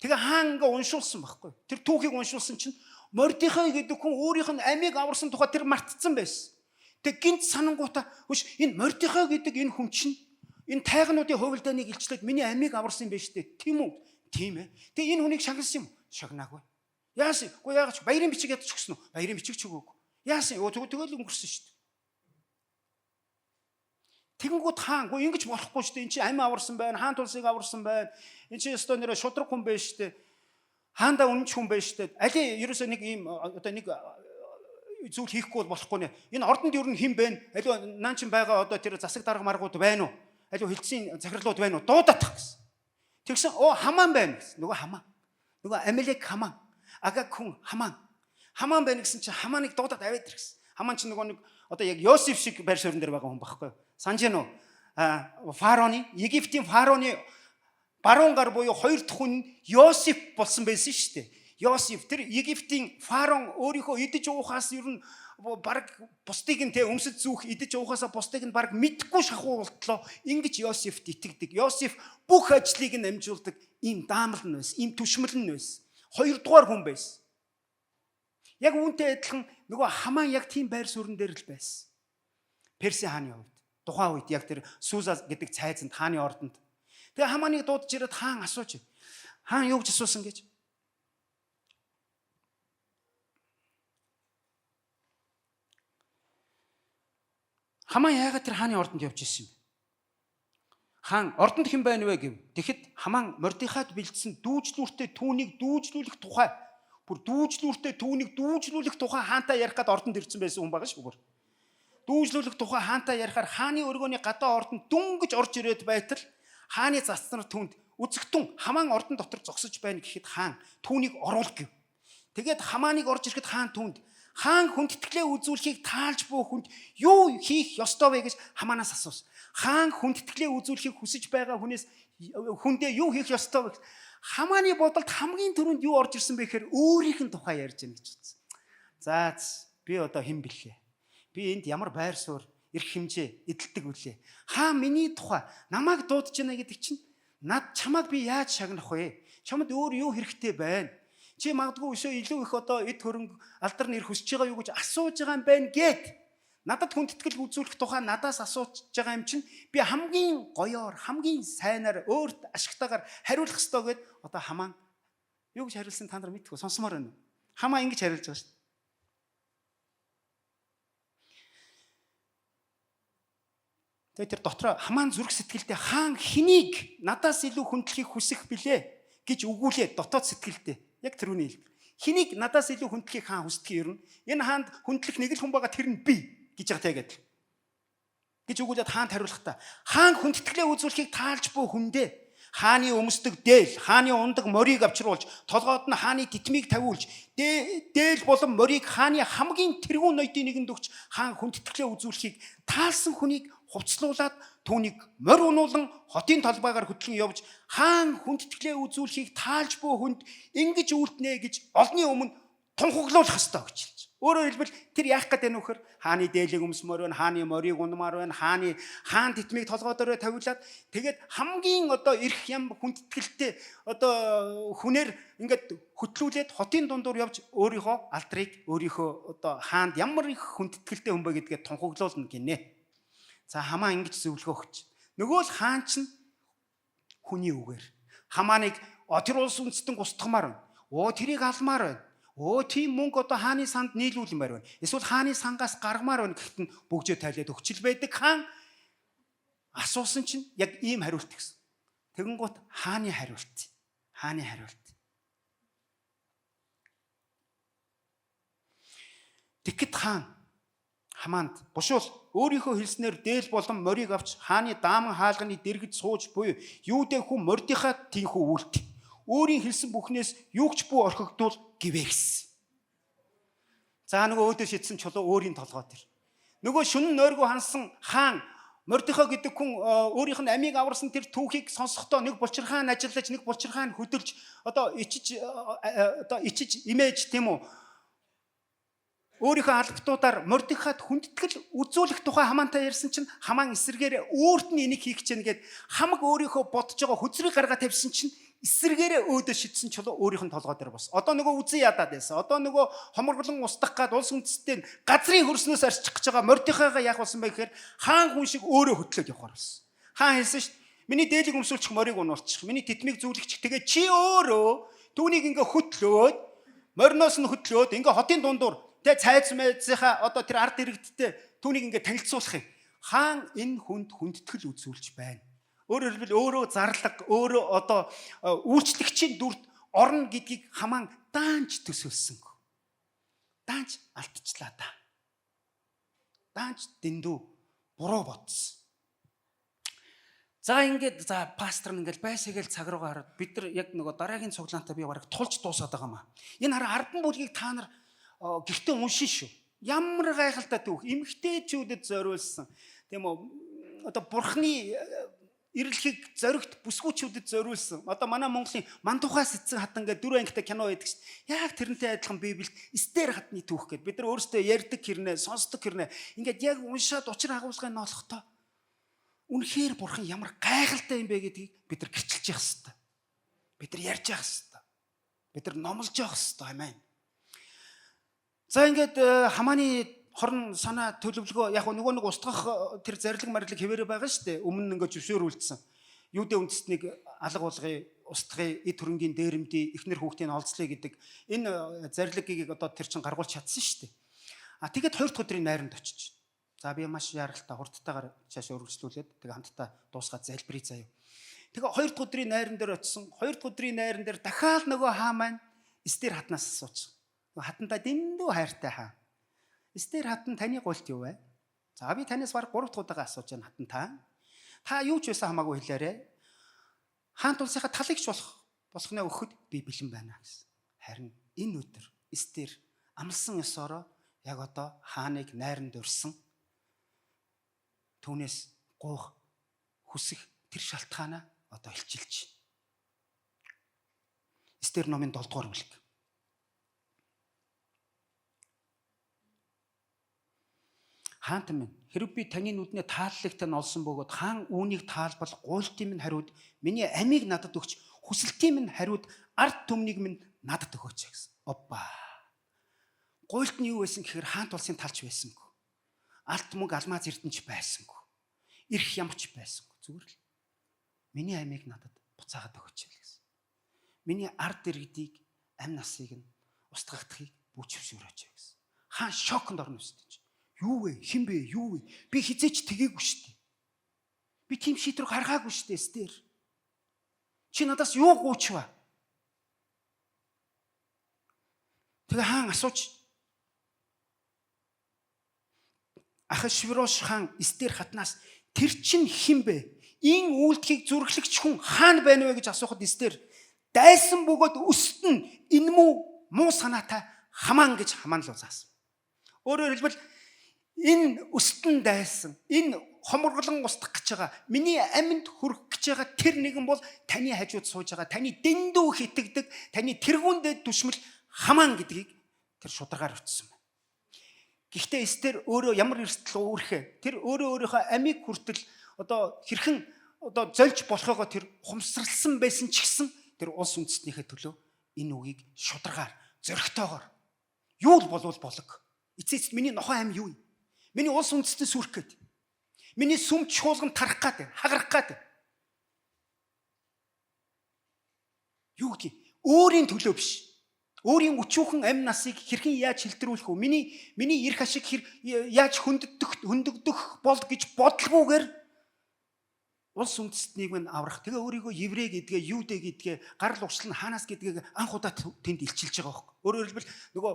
Тэгээ хаан ингээ уншуулсан байхгүй. Тэр түүхийг уншуулсан чинь Мордихай гэдэг хүн өөрийнх нь амийг аварсан тухай тэр мартцсан байсан. Тэг гинт санангуудаа хөш энэ Мордихай гэдэг энэ хүн чинь энэ тайгануудын хувилдааныг илчлээд миний амийг аварсан юм байна шүү дээ. Тийм үү? Тийм ээ. Тэг энэ хүнийг шагнасан юм? Шагнаагүй. Яасан? Үгүй яагаад ч баярын бичиг ядаж өгсөн үү? Баярын бичиг ч өгөөгүй. Яасан? Тэгэл өнгөрсөн шүү дээ. Тэгэнгүүт хаан үгүй ингэж болохгүй шүү дээ. Энд чинь амь аварсан байна, хаан тулсыг аварсан байна. Энд чинь ёстой нэрэ шудраг хүн байна шүү дээ. Хаандаа үнэнч хүн байна шүү дээ. Али ерөөсөө нэг ийм одоо нэг зүйл хийхгүй бол болохгүй нэ. Энэ ордонд ер нь хэн бэ? Аливаа наан чин байгаа одоо тэр засаг дарга маргууд байна уу? Аливаа хилцийн захирлууд байна уу? Дуудах гэсэн. Тэгсэн оо Хамаан байна гэсэн. Нөгөө Хамаан. Нөгөө Амелек Хамаан. Агаг хүн Хамаан. Хамаан байна гэсэн чинь Хамааныг дуудаад аваад ир гэсэн. Хамаан чинь нөгөө нэг одоо яг Йосеф шиг байр суурин дээр байгаа хүн байхгүй юу? Санаж гэнэ үү? Фароны, Египтийн фароны баруун гар буюу хоёр дахь хүн Йосеф болсон байсан шүү дээ. Йосеф тэр Египтийн фарон өөрийнхөө идэж уухаас ер нь баг бусдыг нь те өмсөж зүүх идэж уухаасаа бусдыг нь баг мэдхгүй шахуу болтлоо ингэж Йосефт итгэдэг. Йосеф бүх ажлыг нь амжуулдаг ийм даамал нь байсан, ийм түшмэл нь байсан. Хоёрдугаар хүн байсан. Яг үүнтэй адилхан нөгөө Хамаан яг тийм байр суурин дээр л байсан. Персийн хааны хувьд тухайн үед яг тэр Суза гэдэг цайзанд хааны ордонд. Тэгээ Хамааныг дуудаж ирээд хаан асууж. Хаан юу гэж асуусан гэж? Хамаан яагаад тэр хааны ордонд явж ирсэн юм бэ? Хаан ордонд хэн байна вэ гэв. Тэгэхэд Хамаан Мордихайд бэлдсэн дүүжлүүртэй түүнийг дүүжлүүлэх тухай бүр дүүжлүүртэй түүнийг дүүжлүүлэх тухай хаантай ярих гээд ордонд ирсэн байсан хүн байгаа шүү бүр. Дүүжлүүлэх тухай хаантай ярихаар хааны өргөөний гадаа ордонд дүнгэж орж ирээд байтал Хааны зарц нар түүнд үзэгтэн Хамаан ордон дотор зогсож байна гэхэд хаан түүнийг оруул гэв. Тэгээд Хамааныг орж ирэхэд хаан түүнд хаан хүндэтгэлээ үзүүлэхийг таалж буй хүнд юу хийх ёстой вэ гэж Хамаанаас асуусан. Хаан хүндэтгэлээ үзүүлэхийг хүсэж байгаа хүнээс хүндээ юу хийх ёстой вэ? Хамааны бодолд хамгийн түрүүнд юу орж ирсэн бэ гэхээр өөрийнх нь тухай ярьж байна гэж бодсон. За би одоо хэн бэлээ? Би энд ямар байр суурь, эрх хэмжээ эдэлдэг вүлээ? Хаан миний тухай намайг дуудаж байна гэдэг чинь над чамайг би яаж шагнах вэ? Чамд өөр юу хэрэгтэй байна? Чи магадгүй өшөө илүү их одоо эд хөрөнгө, алдар нэр хүсэж байгаа юу гэж асууж байгаа юм байна гэд надад хүндэтгэл үзүүлэх тухай надаас асууж байгаа юм чинь би хамгийн гоёор, хамгийн сайнаар, өөрт ашигтайгаар хариулах ёстой гэд одоо Хамаан юу гэж хариулсан та нар мэдгүй сонсомоор байна уу? Хамаа ингэж хариулж байгаа шүү дээ. Тэгээд тэр дотроо Хамаан зүрх сэтгэлдээ хаан хэнийг надаас илүү хүндлэхийг хүсэх билээ гэж өгүүлээ дотоод сэтгэлдээ. Яг тэрүүний хэлбэр. Хэнийг надаас илүү хүндлэхийг хаан хүсдэг юм. Энэ хаанд хүндлэх нэг л хүн байгаа, тэр нь би гэж байгаа тэгээд. Гэж өгүүлээд хаанд хариулахдаа хаан хүндэтгэлээ үзүүлэхийг таалж буй хүндээ хааны өмсдөг дээл, хааны ундаг морийг авчруулж, толгойд нь хааны титмийг тавиулж, дээл болон морийг хааны хамгийн тэргүүн ноёдын нэгэнд өгч хаан хүндэтгэлээ үзүүлэхийг таалсан хүнийг хувцлуулад түүнийг морь унуулан хотын талбайгаар хөтлөн явж хаан хүндэтгэлээ үзүүлэхийг таалж буй хүнд ингэж үйлднэ гэж олонний өмнө тунхаглуулах ёстой гэж хэлж. Өөрөөр хэлбэл тэр яах гээд байна вөхөр хааны дээлийг өмсмөр байна, хааны морийг унмаар байна, хааны хаан титмийг толгой дээрээ тавиулаад тэгээд хамгийн одоо эрх ям хүндэтгэлтэй одоо хүнээр ингээд хөтлүүлээд хотын дундуур явж өөрийнхөө алдрыг өөрийнхөө одоо хаанд ямар их хүндэтгэлтэй хүн бэ гэдгээ тунхаглуулна гинэ. За Хамаа ингэж зөвлөгөө өгч. Нөгөө л хаан чинь хүний үгээр Хамааныг тэр улс үндэстэн устгамаар байна. Оо тэрийг алмаар байна. Өө тийм мөнгө одоо хааны санд нийлүүлмээр байна. Эсвэл хааны сангаас гаргамаар байна гэхэд нь бөгжөө тайлаад өгчл байдаг хаан асуусан чинь яг ийм хариулт өгсөн. Тэгэнгუთ хааны хариулт. Хааны хариулт. Тэгэхэд хаан Хамаанд бушуул өөрийнхөө хэлснээр дээл болон морийг авч хааны дааман хаалганы дэргэд сууж буй Юудэ хүн Мордихай тийнхүү үлд. Өөрийн хэлсэн бүхнээс юу ч бүү орхигдвол гэвэ гэсэн. За нөгөө өөдөө шидсэн чулуу өөрийн толгой дээр. Нөгөө шөнө нойргүй хансан хаан Мордихой гэдэг хүн өөрийнх нь амийг аварсан тэр түүхийг сонсохдоо нэг булчирхаан ажиллаж, нэг булчирхаан хөдөлж, одоо ичиж одоо ичиж имэж тийм үү? Өөрийнхөө албатуудаар Мордихайд хүндэтгэл үзүүлэх тухай Хамаантай ярьсан чинь Хамаан эсэргээр өөрт нь энийг хийх гэж гээд хамаг өөрийнхөө бодож байгаа хөзрийг гаргаа тавьсан чинь эсэргээрээ өөдөө шидсэн чулуу өөрийнх нь толгой дээр бос. Одоо нөгөө үзэн ядаад байсан. Одоо нөгөө хоморглон устгах гад улс үндэстэн газрын хөрснөөс арчих гэж байгаа Мордихайгаа яах болсон бэ гэхээр хаан хүн шиг өөрөө хөтлөөд явахар болсон. Хаан хэлсэн шүү дээ. Миний дээлийг өмсүүлчих, морийг унуулчих, миний титмийг зүүлчих. Тэгээ чи өөрөө түүнийг ингээ хөтлөөд, мориноос нь хөтлөөд ингээ хотын дундуур тэ цайз майзынхаа одоо тэр ард иргэдтэй түүнийг ингээ танилцуулах юм. Хаан энэ хүнд хүндэтгэл үзүүлж байна. Өөрөөр хэлбэл өөрөө зарлага, өөрөө одоо үйлчлэгчийн дүрт орно гэдгийг Хамаан даанч төсөөлсөнгүй. Даанч алдчихлаа та. Даанч дэндүү буруу бодсон. За ингээд за пастор нь ингээд байсагээл цаг руугаа хараад бид нар яг нөгөө дараагийн цуглаантаа би бараг тулж дуусаад байгаа маа. Энэ хараа 10 бүлгийг та нар гэртээ уншин шүү. Ямар гайхалтай түүх. Эмэгтэйчүүдэд зориулсан. Тийм үү? Одоо бурхны ирлэхийг зоригт бүсгүүчүүдэд зориулсан. Одоо манай Монголын Мандухай сэтсэн хатан гэдэг дөрөв ангитай кино байдаг шүү дээ. Яг тэрнтэй адилхан Библиэд Эстер хатны түүх гэдэг. Бид нар өөрсдөө ярьдаг хэрнээ, сонсдог хэрнээ ингээд яг уншаад учир агуулгыг нь олохдоо үнэхээр бурхан ямар гайхалтай юм бэ гэдгийг бид нар гэрчилж явах хэрэгтэй. Бид нар ярьж явах хэрэгтэй. Бид нар номлож явах хэрэгтэй. Амен. За ингээд Хамааны хорон санаа төлөвлөгөө яг нөгөө нэг устгах тэр зарлиг марлиг хэвээрээ байгаа шүү дээ. Өмнө нь ингээд зөвшөөрүүлсэн. Юудэ үндэстнийг алга болгоё, устгая, эд хөрөнгийн дээрэмдий, эхнэр хүүхдийн олзлоё гэдэг энэ зарилгийг одоо тэр чин гаргуулж чадсан шүү дээ. А тэгэд хоёр дахь өдрийн найрамд очиж. За би маш яралтай хурдтайгаар цаашаа өргөжлүүлээд тэгээ хамтдаа дуусгаад залбирая заяа. Тэгээ хоёр дахь өдрийн найран дээр очисон. Хоёр дахь өдрийн найран дээр дахиад нөгөө хаа маань Эстер хатнаас асуучих. Хатандаа дэндүү хайртай хаа. Эстер хатан таны гуйлт юу вэ? За би танаас бараг 3 дахь удаага асууж байна хатан та. Та юу ч байсан хамаагүй хэлээрэй. Хаант улсынхаа талыг ч болохноо өгөхөд би бэлэн байна гэсэн. Харин энэ өдөр Эстер амласан ёсоороо яг одоо хааныг найранд урьсан, түүнээс гуйх хүсэх тэр шалтгаанаа одоо илчилж. Эстер номын 7 дугаар бүлэг. Хаант минь, хэрв би таны нүдний тааллыг тань олсон бөгөөд хаан үүнийг таалбал гуйлтын минь хариуд миний амийг надад өгч, хүсэлтийн минь хариуд ард түмнийг минь надад өгөөч гэсэн. Оппа. Гуйлт нь юу байсан гэхээр хаант улсын талч байсангүй. Алт мөнгө алмаз эрдэнэч байсангүй. Ирэх ямч байсангүй. Зүгээр л миний амийг надад буцаагаад өгөөч л гэсэн. Миний ард иргэдийг, амь насыг нь устгагдахыг бүчвшөөрөөч гэсэн. Хаан шоконд орно үстэй чи. Юу вэ? Хэн бэ? Юу вэ? Би хизээч тгээгүй шүү дээ. Би тийм шийдвэр гаргаагүй шүү дээ, Эстер. Чи надаас юу гуйчваа? Тэгээ хаан асууж, Ахашвирош хаан Эстер хатнаас тэр чинь хэн бэ? Энэ үйлдэлийг зүрхлэгч хүн хаана байна вэ гэж асуухад Эстер дайсан бөгөөд өст нь энэ муу санаатай Хамаан гэж Хамаан л заасан. Өөрөөр хэлбэл энэ өстөн дайсан, энэ хоморглон устгах гэж байгаа, миний амьд хүрэх гэж байгаа тэр нэгэн бол таны хажууд сууж байгаа, таны дэндүү хитэгдэг, таны тэргүүндээ түшмэл Хамаан гэдгийг тэр шударгаар өтсөн байна. Гэхдээ Эстер өөрөө ямар эрсдэл үүрхээ, тэр өөрөө өөрийнхөө амийг хүртэл одоо хэрхэн одоо зольж болохоогоо тэр ухамсарлсан байсан ч гэсэн тэр улс үндэстнийхээ төлөө энэ үгийг шударгаар, зоригтойгоор юу л болвол болог. Эцэст миний нохой ам юу юм? Миний улс үндэстэн сүрэх гээд. Миний сүм чуулган тарах гээд, хагарах гээд. Юу гэдгийг өөрийн төлөө биш. Өөрийн өчүүхэн амь насыг хэрхэн яаж хилтрүүлэх вэ? Миний эрх ашиг яаж хөндөгдөх бол гэж бодлогүйгээр улс үндэстнийг минь аврах. Тэгээ өөрийгөө еврей гэдгээ, юудэ гэдгээ, гарал уршил нь хаанаас гэдгийг анх удаа тэнд илчилж байгаа байхгүй. Өөрөөр хэлбэл нөгөө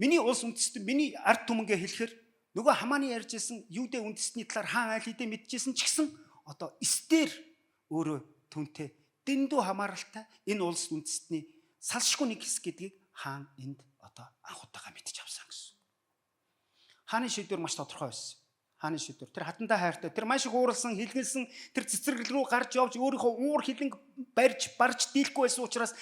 миний улс үндэстэн, миний ард түмэнгээ хэлэхээр нөгөө Хамааны ярьж исэн юудэ үндэстний талаар хаан айл хэдэ мэдчихсэн ч гэсэн одоо Эстер өөрөө түнтэй дэндүү хамааралтай энэ улс үндэстний салшгүй нэг хэсэг гэдгийг хаан энд одоо анх удаага мэдчих авсан гэсэн. Хааны шийдвэр маш тодорхой байсан. Хааны шийдвэр. Тэр хатандаа хайртай, тэр маш их ууралсан, хилгэлсэн, тэр цэцэрлэг рүү гарч явж өөрийнхөө уур хилэнг барьж, барж дийлэхгүй байсан учраас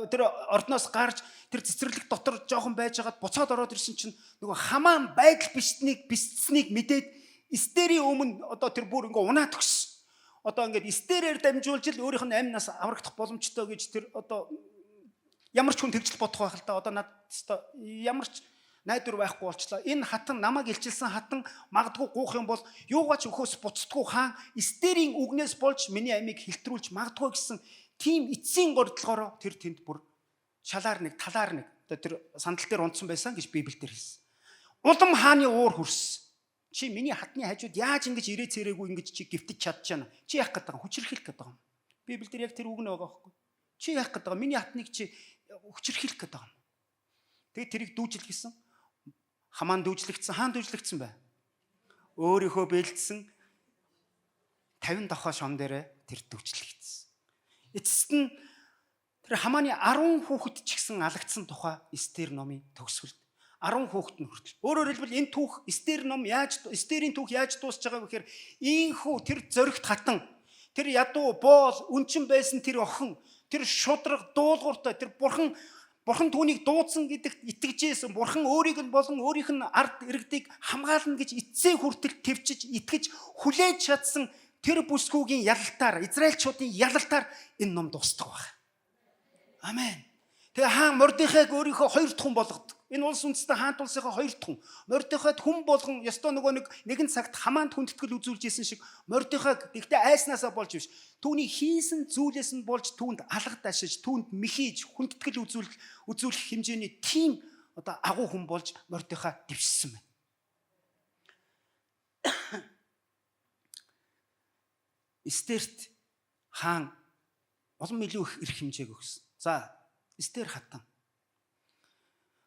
тэр ордноос гарч тэр цэцэрлэг дотор жоохон байжгаад буцаад ороод ирсэн чинь нөгөө Хамаан байдал бисцнийг мэдээд Эстерийн өмнө одоо тэр бүр ингээ унаа төгс. Одоо ингээд Эстерээр дамжуулж л өөрийнх нь амь нас аврагдах боломжтой гэж тэр одоо ямар ч хүн тэгжл бодох байх л да. Одоо над ямар ч найдвар байхгүй болчлоо. Энэ хатан намайг илчилсэн хатан магадгүй гуух юм бол юугаа ч өхөөс буцдаггүй хаан Эстерийн үгнээс болж миний амийг хилтрүүлж магадгүй гэсэн тийм эцсийн гордлогоороо тэр тэнд бүр шалаар нэг талаар нэг одоо тэр сандал дээр унтсан байсан гэж Библиэлд хэлсэн. Улам хааны уур хөрс. Чи миний хатны хажууд яаж ингэж ирээ цэрээгүй ингэж чи гівтэж чадчихна. Чи яах гээд байгаа юм? Хүчирхийлэх гээд байгаа юм. Библиэлд яг тэр үг нь байгаа байхгүй. Чи яах гээд байгаа? Миний хатныг чи хүчирхийлэх гээд байгаа юм. Тэгээ тэрийг дүүжил гэсэн. Хамаан дүүжлэгдсэн, хаан дүүжлэгдсэн бай. Өөрийнхөө бэлдсэн 50 дохоо шон дээрээ тэр дүүжлэгдсэн. Эцэст нь тэр Хамааны 10 хүүхэд ч гэсэн алагдсан тухай Эстер номын төгсгөлд 10 хүүхэд нь хүртэл. Өөрөөр хэлбэл энэ түүх Эстер ном яаж Эстерийн түүх яаж дуусч байгаа вэ гэхээр ийхүү тэр зоригт хатан, тэр ядуу боол үнчин байсан тэр охин, тэр шудраг дуулууртай тэр бурхан түүнийг дуудсан гэдэгт итгэжсэн, бурхан өөрийг нь болон өөрийнх нь ард иргэдийг хамгаална гэж эцсээ хүртэл төвчж итгэж хүлээж чадсан тэр бүсгүйгийн ялалтаар, Израильчуудын ялалтаар энэ ном дуустдаг байх. Амен. Тэгээ хаан Мордехайг өөрийнхөө хоёр дахь хүн болгодог. Энэ улс үндэстэн хаант улсынхаа хоёр дахь хүн. Мордехайд хүн болгон ёстой нөгөө нэгэн цагт Хамаанд хүндэтгэл үзүүлж исэн шиг Мордехайг тэгтээ айснаасаа болж биш. Түүний хийсэн зүйлээс нь болж түүнд алга дашиж, түүнд мэхийж, хүндэтгэл үзүүлэх хэмжээний тийм одоо агуу хүн болж Мордехай дэвшсэн байна. Эстерт хаан улам илүү их эрх хэмжээг өгсөн. За, Эстер хатан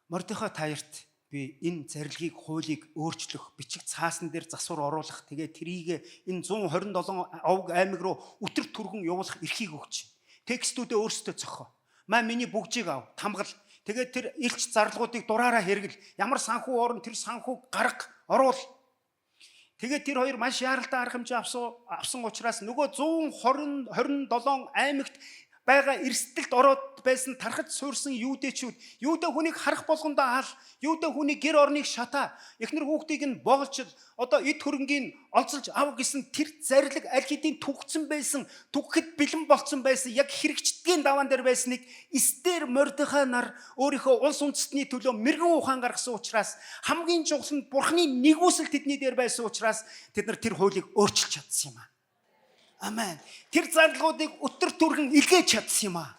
Мордехай таярт би Би энэ зарилгийг, хуулийг өөрчлөх, бичиг цаасан дээр засвар оруулах, тэгээ трийг энэ 127 овг аймаг руу өтөр түргэн явуулах эрхийг өгч. Текстүүдээ өөрсдөө зохио. Маа миний бүгжийг ав, тамгал. Тэгээд тэр элч зарлагуудыг дураараа хэрэгэл. Ямар санхүү орно, тэр санхүүг гарга, оруул. Тэгээд тэр хоёр маш яаралтай арга хэмжээ авсан учраас нөгөө 120 27 аймагт байгаа эрсдэлд ороод байсан тархаж суурсан юудэчүүд юудэ хүнийг харах болгондоо ал, юудэ хүний гэр орныг шатаа, эхнэр хүүхдийг нь боголчл, одоо эд хөрөнгийг олзолж ав гэсэн тэр зарлиг аль хэдийн түгцэн байсан, түгэхэд бэлэн болцсон байсан, яг хэрэгчдгийн даваан дээр байсныг Эстер, Мордехай нар өөрийнхөө улс үндэстний төлөө мэрэгэн ухаан гаргасан учраас, хамгийн чухал нь Бурхны нэгүсэл тэдний дээр байсан учраас тэд нар тэр хуулийг өөрчилж чадсан юм аа. Амен. Тэр зарлагуудыг өтөр түргэн илгээж чадсан юм аа.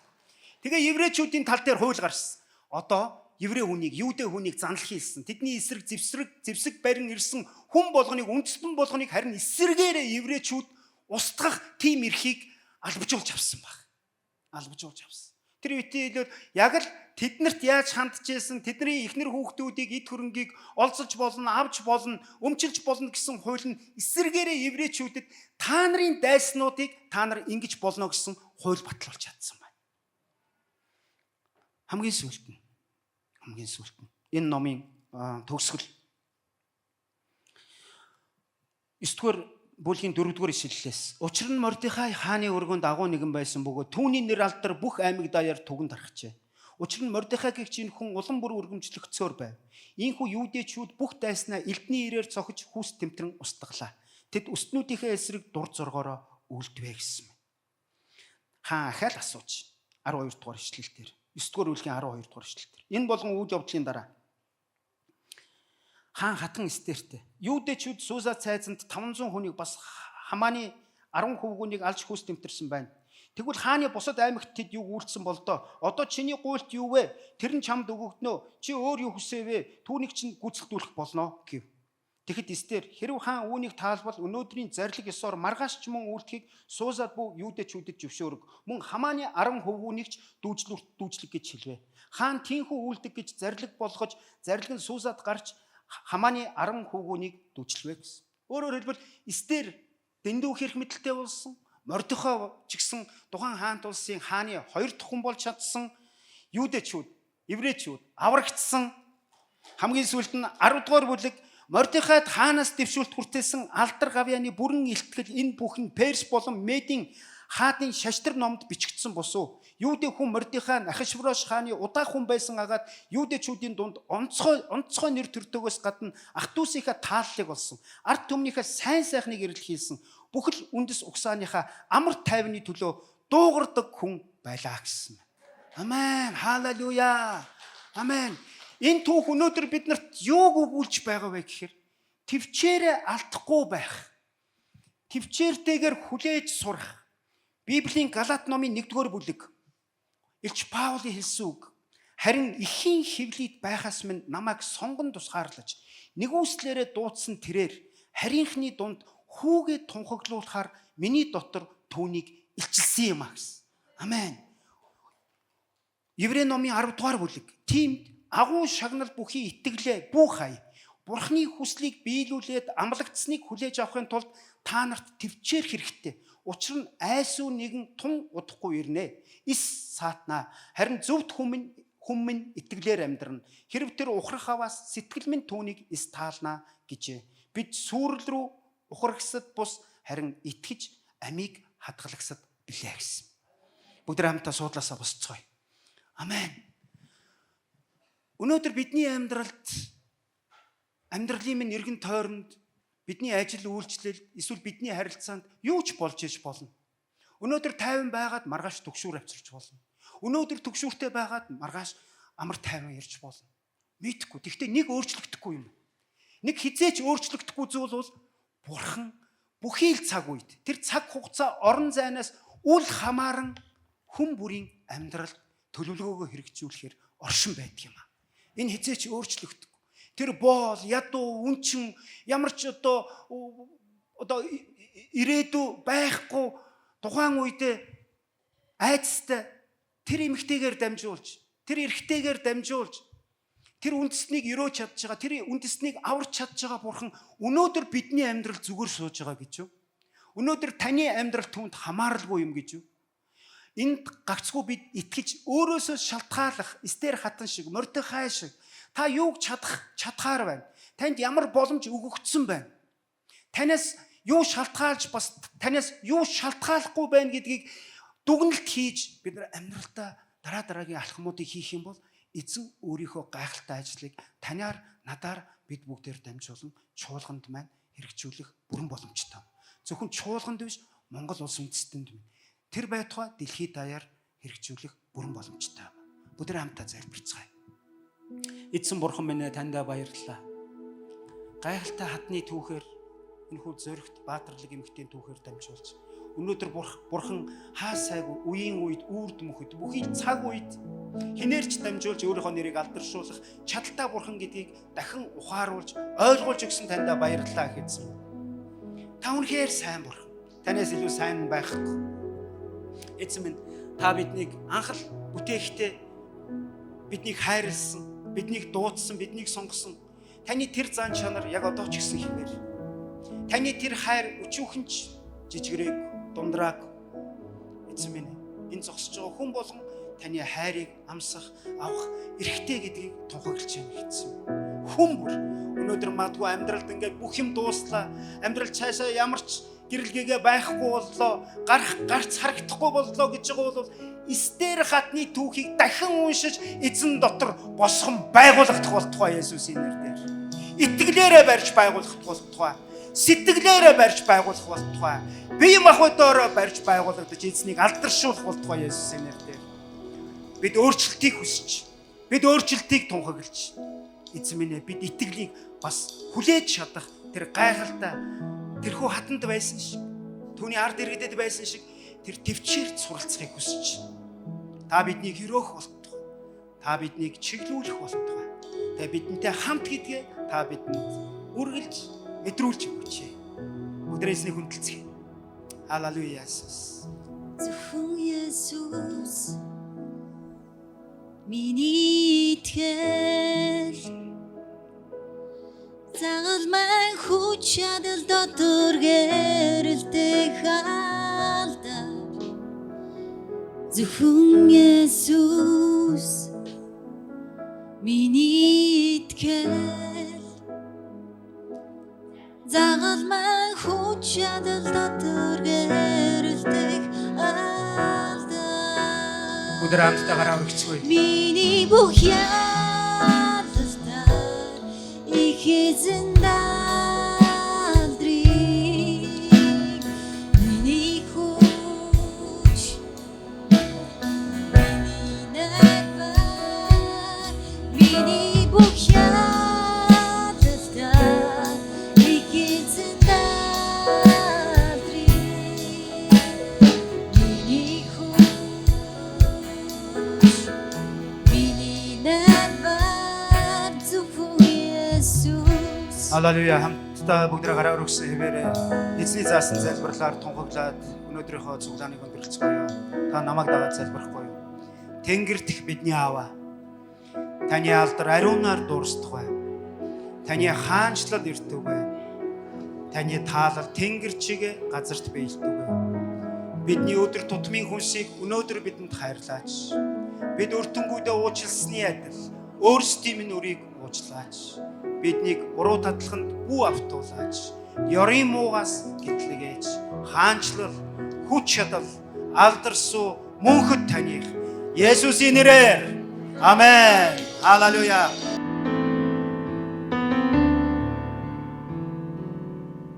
Тэгээ еврейчүүдийн тал дээр хууль гарсан. Одоо еврей хүнийг, юудэ хүнийг занал хийлсэн. Тэдний эсрэг зэвсэг барин ирсэн хүн болгоныг, үндэстэн болгоныг харин эсрэгээрээ еврейчүүд устгах тийм эрхийг албажуулж авсан баг. Албажуулж авсан. Тэр үеийн хэлбэл яг л тэднэрт яаж хандж исэн, тэдний эхнэр хүүхдүүдийг, эд хөрөнгийг олзолж болно, авч болно, өмчилж болно гэсэн хууль нь эсрэгээрээ еврейчүүдэд та нарын дайснуудыг та нар ингэж болно гэсэн хууль батлуулж чадсан байна. Хамгийн сүүлд нь энэ номын төгсгөл 9-р бүлгийн 4-р ишлэлээс. Учир нь Мордехай хааны өргөнд агуу нэгэн байсан бөгөөд түүний нэр алдар бүх аймаг даяар түгэн тархжээ. Учир нь Мордехай гэгч энэ хүн улам бүр өргөмжлөгдсөөр байв. Ийхүү юудэчүүд бүх дайснаа элдний ирээр цохиж хүүс тэмтрэн устгалаа. Тэд өстнүүдийнхээ эсрэг дур зоргоороо үлдвэ гэсэн. Хаан ахаал асууж 12 дугаар ишлэл дээр. 9 дугаар бүлгийн 12 дугаар ишлэл дээр. Энэ болгон үйл явдлын дараа хаан хатан Эстертэй юудэчүүд Суза цайзанд 500 хүнийг бас Хамааны 10 хөвгүүнийг алж хүүс тэмтэрсэн байна. Тэгвэл хааны бусад аймагт тэд юг үйлдсэн болдоо. Одоо чиний гуйлт юу вэ? Тэр нь чамд өгөгдөнө. Чи өөр юу хүсэвэ? Түүнийг чинь гүйцэлдүүлэх болно гэв. Тэгэхэд Эстер хэрв хаан үүнийг таалбал өнөөдрийн зарлиг ёсоор маргааш ч мөн үйлдэхийг Сузад бүү юудэчүүдэд зөвшөөрөг. Мөн Хамааны 10 хөвгүүнийг ч дүүжлэг гэж хэлвэ. Хаан тийхүү үйлдэг гэж зарлиг болгож, зарлиг нь Сузад гарч Хамааны 10 хөвгүүнийг дүүжлэвэ гэсэн. Өөрөөр хэлбэл Эстер дэндүү хэрх мэдлэлтэй болсон. Мордохой ч гэсэн тухайн хаант улсын хааны хоёр дахь хүн болж чадсан. Юудэчүүд, еврейчүүд аврагдсан. Хамгийн сүүлд нь 10 дугаар бүлэг Мордехайд хаанаас дэвшүүлт хүртээсэн алдар гавьяаны бүрэн илтгэл энэ бүхэн Перс болон Медийн хаадын шаштар номд бичигдсэн босуу. Юудэ хүн Мордехай Ахашврош хааны удаах хүн байсан агаад юудэчүүдийн дунд онцгой нэр төрдөгөөс гадна ах дүүсийнхээ тааллыг олсон. Ард түмнийхээ сайн сайхныг эрэлхийлсэн. Бүхэл үндэс угсааныхаа амар тайвны төлөө дуугардаг хүн байлаа гэсэн. Амен. Халелуя. Амен. Энэ түүх өнөөдөр биднэрт юуг өгүүлж байгаа вэ гэхээр төвчээрээ алдахгүй байх. Төвчээртэйгээр хүлээж сурах. Библийн Галат номын 1-р бүлэг. Элч Паулийн хэлсэн үг. Харин эхийн хөвлөд байхаас минь намайг сонгон тусгаарлаж нэгүслээрээ дуудсан тэрээр харийнхны дунд хүүгээ тунхаглуулахаар миний дотор түүнийг илчилсэн юм а гэсэн. Амен. Еврей номын 10 дугаар бүлэг. Тиймд агуу шагнал бүхий итгэлээ бүү хай. Бурхны хүслийг биелүүлээд амлагдсныг хүлээж авахын тулд та нарт төвчээр хэрэгтэй. Учир нь айсүү нэгэн тун удахгүй ирнэ. Ис саатнаа. Харин зөвхт хүмүн итгэлээр амьдрна. Хэрв тэр ухрах аваас сэтгэл минь түүнийг эс таалнаа гэжээ. Бид сүрэл рүү ухрагсад бус харин итгэж амийг хадгалагсад билээ гэсэн. Бүгд хамтдаа суудлаасаа босцгоё. Амен. Өнөөдөр бидний амьдралд, амьдралын минь эргэн тойронд, бидний ажил үйлчлэлд эсвэл бидний харилцаанд юу ч болж иж болно. Өнөөдөр тайван байгаад маргааш түгшүүр авчирч болно. Өнөөдөр түгшүүртэй байгаад маргааш амар тайван ирж болно. Мэдхгүй. Гэхдээ нэг өөрчлөгдөхгүй юм. Нэг хизээч өөрчлөгдөхгүй зүйл бол Бурхан бүхий л цаг үед тэр цаг хугацаа орон зайнаас үл хамааран хүн бүрийн амьдралд төлөвлөгөөгөө хэрэгжүүлэхээр оршин байдаг юм а. Энэ хизээч өөрчлөгдөхгүй. Тэр боол, ядуу, үнчин ямар ч одоо ирээдүй байхгүй тухайн үедээ айдастай тэр эмэгтэйгээр дамжуулж, тэр эрэгтэйгээр дамжуулж, Тэр үндэснийг өрөөж чадж байгаа, тэр үндэснийг аварч чадж байгаа Бурхан өнөөдөр бидний амьдрал зүгээр сууж байгаа гэж юу? Өнөөдөр таны амьдрал түүнд хамааралгүй юм гэж юу? Энд гагцгүй бид итгэж өөрөөсөө шалтгааллах Эстер хатан шиг, Мордехай шиг та юуг чадах чадхаар байна? Танд ямар боломж өгөгдсөн байна? Танаас юу шалтгаалж бас танаас юу шалтгааллахгүй байна гэдгийг дүгнэлт хийж бид нар амьдралдаа дараа дараагийн алхмуудыг хийх юм бол эзэн өөрийнхөө гайхалтай ажлыг танаар надаар бид бүгдээр дамжуулан чуулганд маань хэрэгжүүлэх бүрэн боломжтой. Зөвхөн чуулганд биш, Монгол улс үндэстэнд минь тэр байтугай дэлхийд даяар хэрэгжүүлэх бүрэн боломжтой. Бүгд хамтдаа залбирцгаая. Эзэн Бурхан минь ээ, таньдаа баярлалаа. Гайхалтай хатны түүхээр энэхүү зоригт баатарлаг эмэгтэйн түүхээр дамжуулж өнөөдөр Бурхан хаа сайгүй үеийн үед үрд мөхөд бүхий цаг үед хинээрч дамжуулж өөрийнхөө нэрийг алдаршуулах чадaltaа Бурхан гэдгийг дахин ухааруулж ойлгуулж өгсөн таньдаа баярлалаа гэсэн. Та үнэхээр сайн Бурхан. Танаас илүү сайн байхгүй. Эзэн минь, та биднийг анх л бүтээхдээ биднийг хайрлсан, биднийг дуудсан, биднийг сонгосон. Таны тэр зан чанар яг одоо ч гэсэн хിവэр. Таны тэр хайр өчүүхэн ч жижигрээг, дундрааг. Эзэн минь, энэ зогсож байгаа хүн болгон таны хайрыг амсах, авах эрхтэй гэдгийг тунхаглаж байна гэсэн. Хүн бүр өнөөдөр магадгүй амьдралд ингээд бүх юм дууслаа. Амьдрал цаашаа ямар ч гэрэлгээгээ байхгүй боллоо, гарах гарц харагдахгүй боллоо гэж байгаа бол Эстер хатны түүхийг дахин уншиж эзэн дотор босгон байгуулагдах болтугай Есүсийн нэрээр. Итгэлээрээ барьж байгуулах болтугай. Сэтгэлээрээ барьж байгуулах болтугай. Бие махбодоороо барьж байгуулагдаж эзнийг алдаршуулах болтугай Есүсийн нэрээр. Бид өөрчлөлтийг хүсэж, бид өөрчлөлтийг тунхаглаж, эзэн минь ээ, бид итгэлийг бас хүлээж чадах тэр гайхалтай тэрхүү хатанд байсан шиг, түүний ард иргэдэд байсан шиг тэр төвчээр суралцахыг хүсэж. Та биднийг хөрөөх болтугай. Та биднийг чиглүүлэх болтугай. Та бидэнтэй хамт гэдгээ та бидэнд үргэлж мэдрүүлж өгөөч. Бүгдээ эзнийг хүндэлцгээе. Халелуя Есүс.
Зөвхөн Есүс миний итгэл, загалмай хүч чадал дотор гэрэлтэх алдар. Зөвхөн Есүс миний итгэл, загалмай хүч чадал дотор гэрэлтэх алдар.
Бүгд хамтдаа гараа өргөцгөөе.
Миний бүх ялалтаар их эзэн алдрыг, миний хүч, миний найдвар, миний бүх ялалтаар их эзэн алдрыг, миний хүч, миний найдвар, зөвхөн Есүс.
Халелуя. Хамтдаа бүгд гараа өргөсөн хэвээрээ эзний заасан залбирлаар тунхаглаад өнөөдрийнхөө цуглааныг өндөрлөцгөөе. Та намайг дагаад залбирахгүй юу? Тэнгэр дэх бидний Аава, таны алдар ариунаар дуурстугай. Таны хаанчлал эртүгэй. Таны таалал тэнгэр чиг газарт биелдүгэй. Бидний өдөр тутмын хүнсийг өнөөдөр бидэнд хайрлаач. Бид өртөнгүүдээ уучлсны адил өөрсдийн минь өрийг уучлаач. Биднийг буруу татлаханд бүү автуулаач. Ёрын муугаас гэтлэгээч. Хаанчлал, хүч чадал, алдар суу мөнхөд таних. Есүсийн нэрээр. Амен. Халелуя.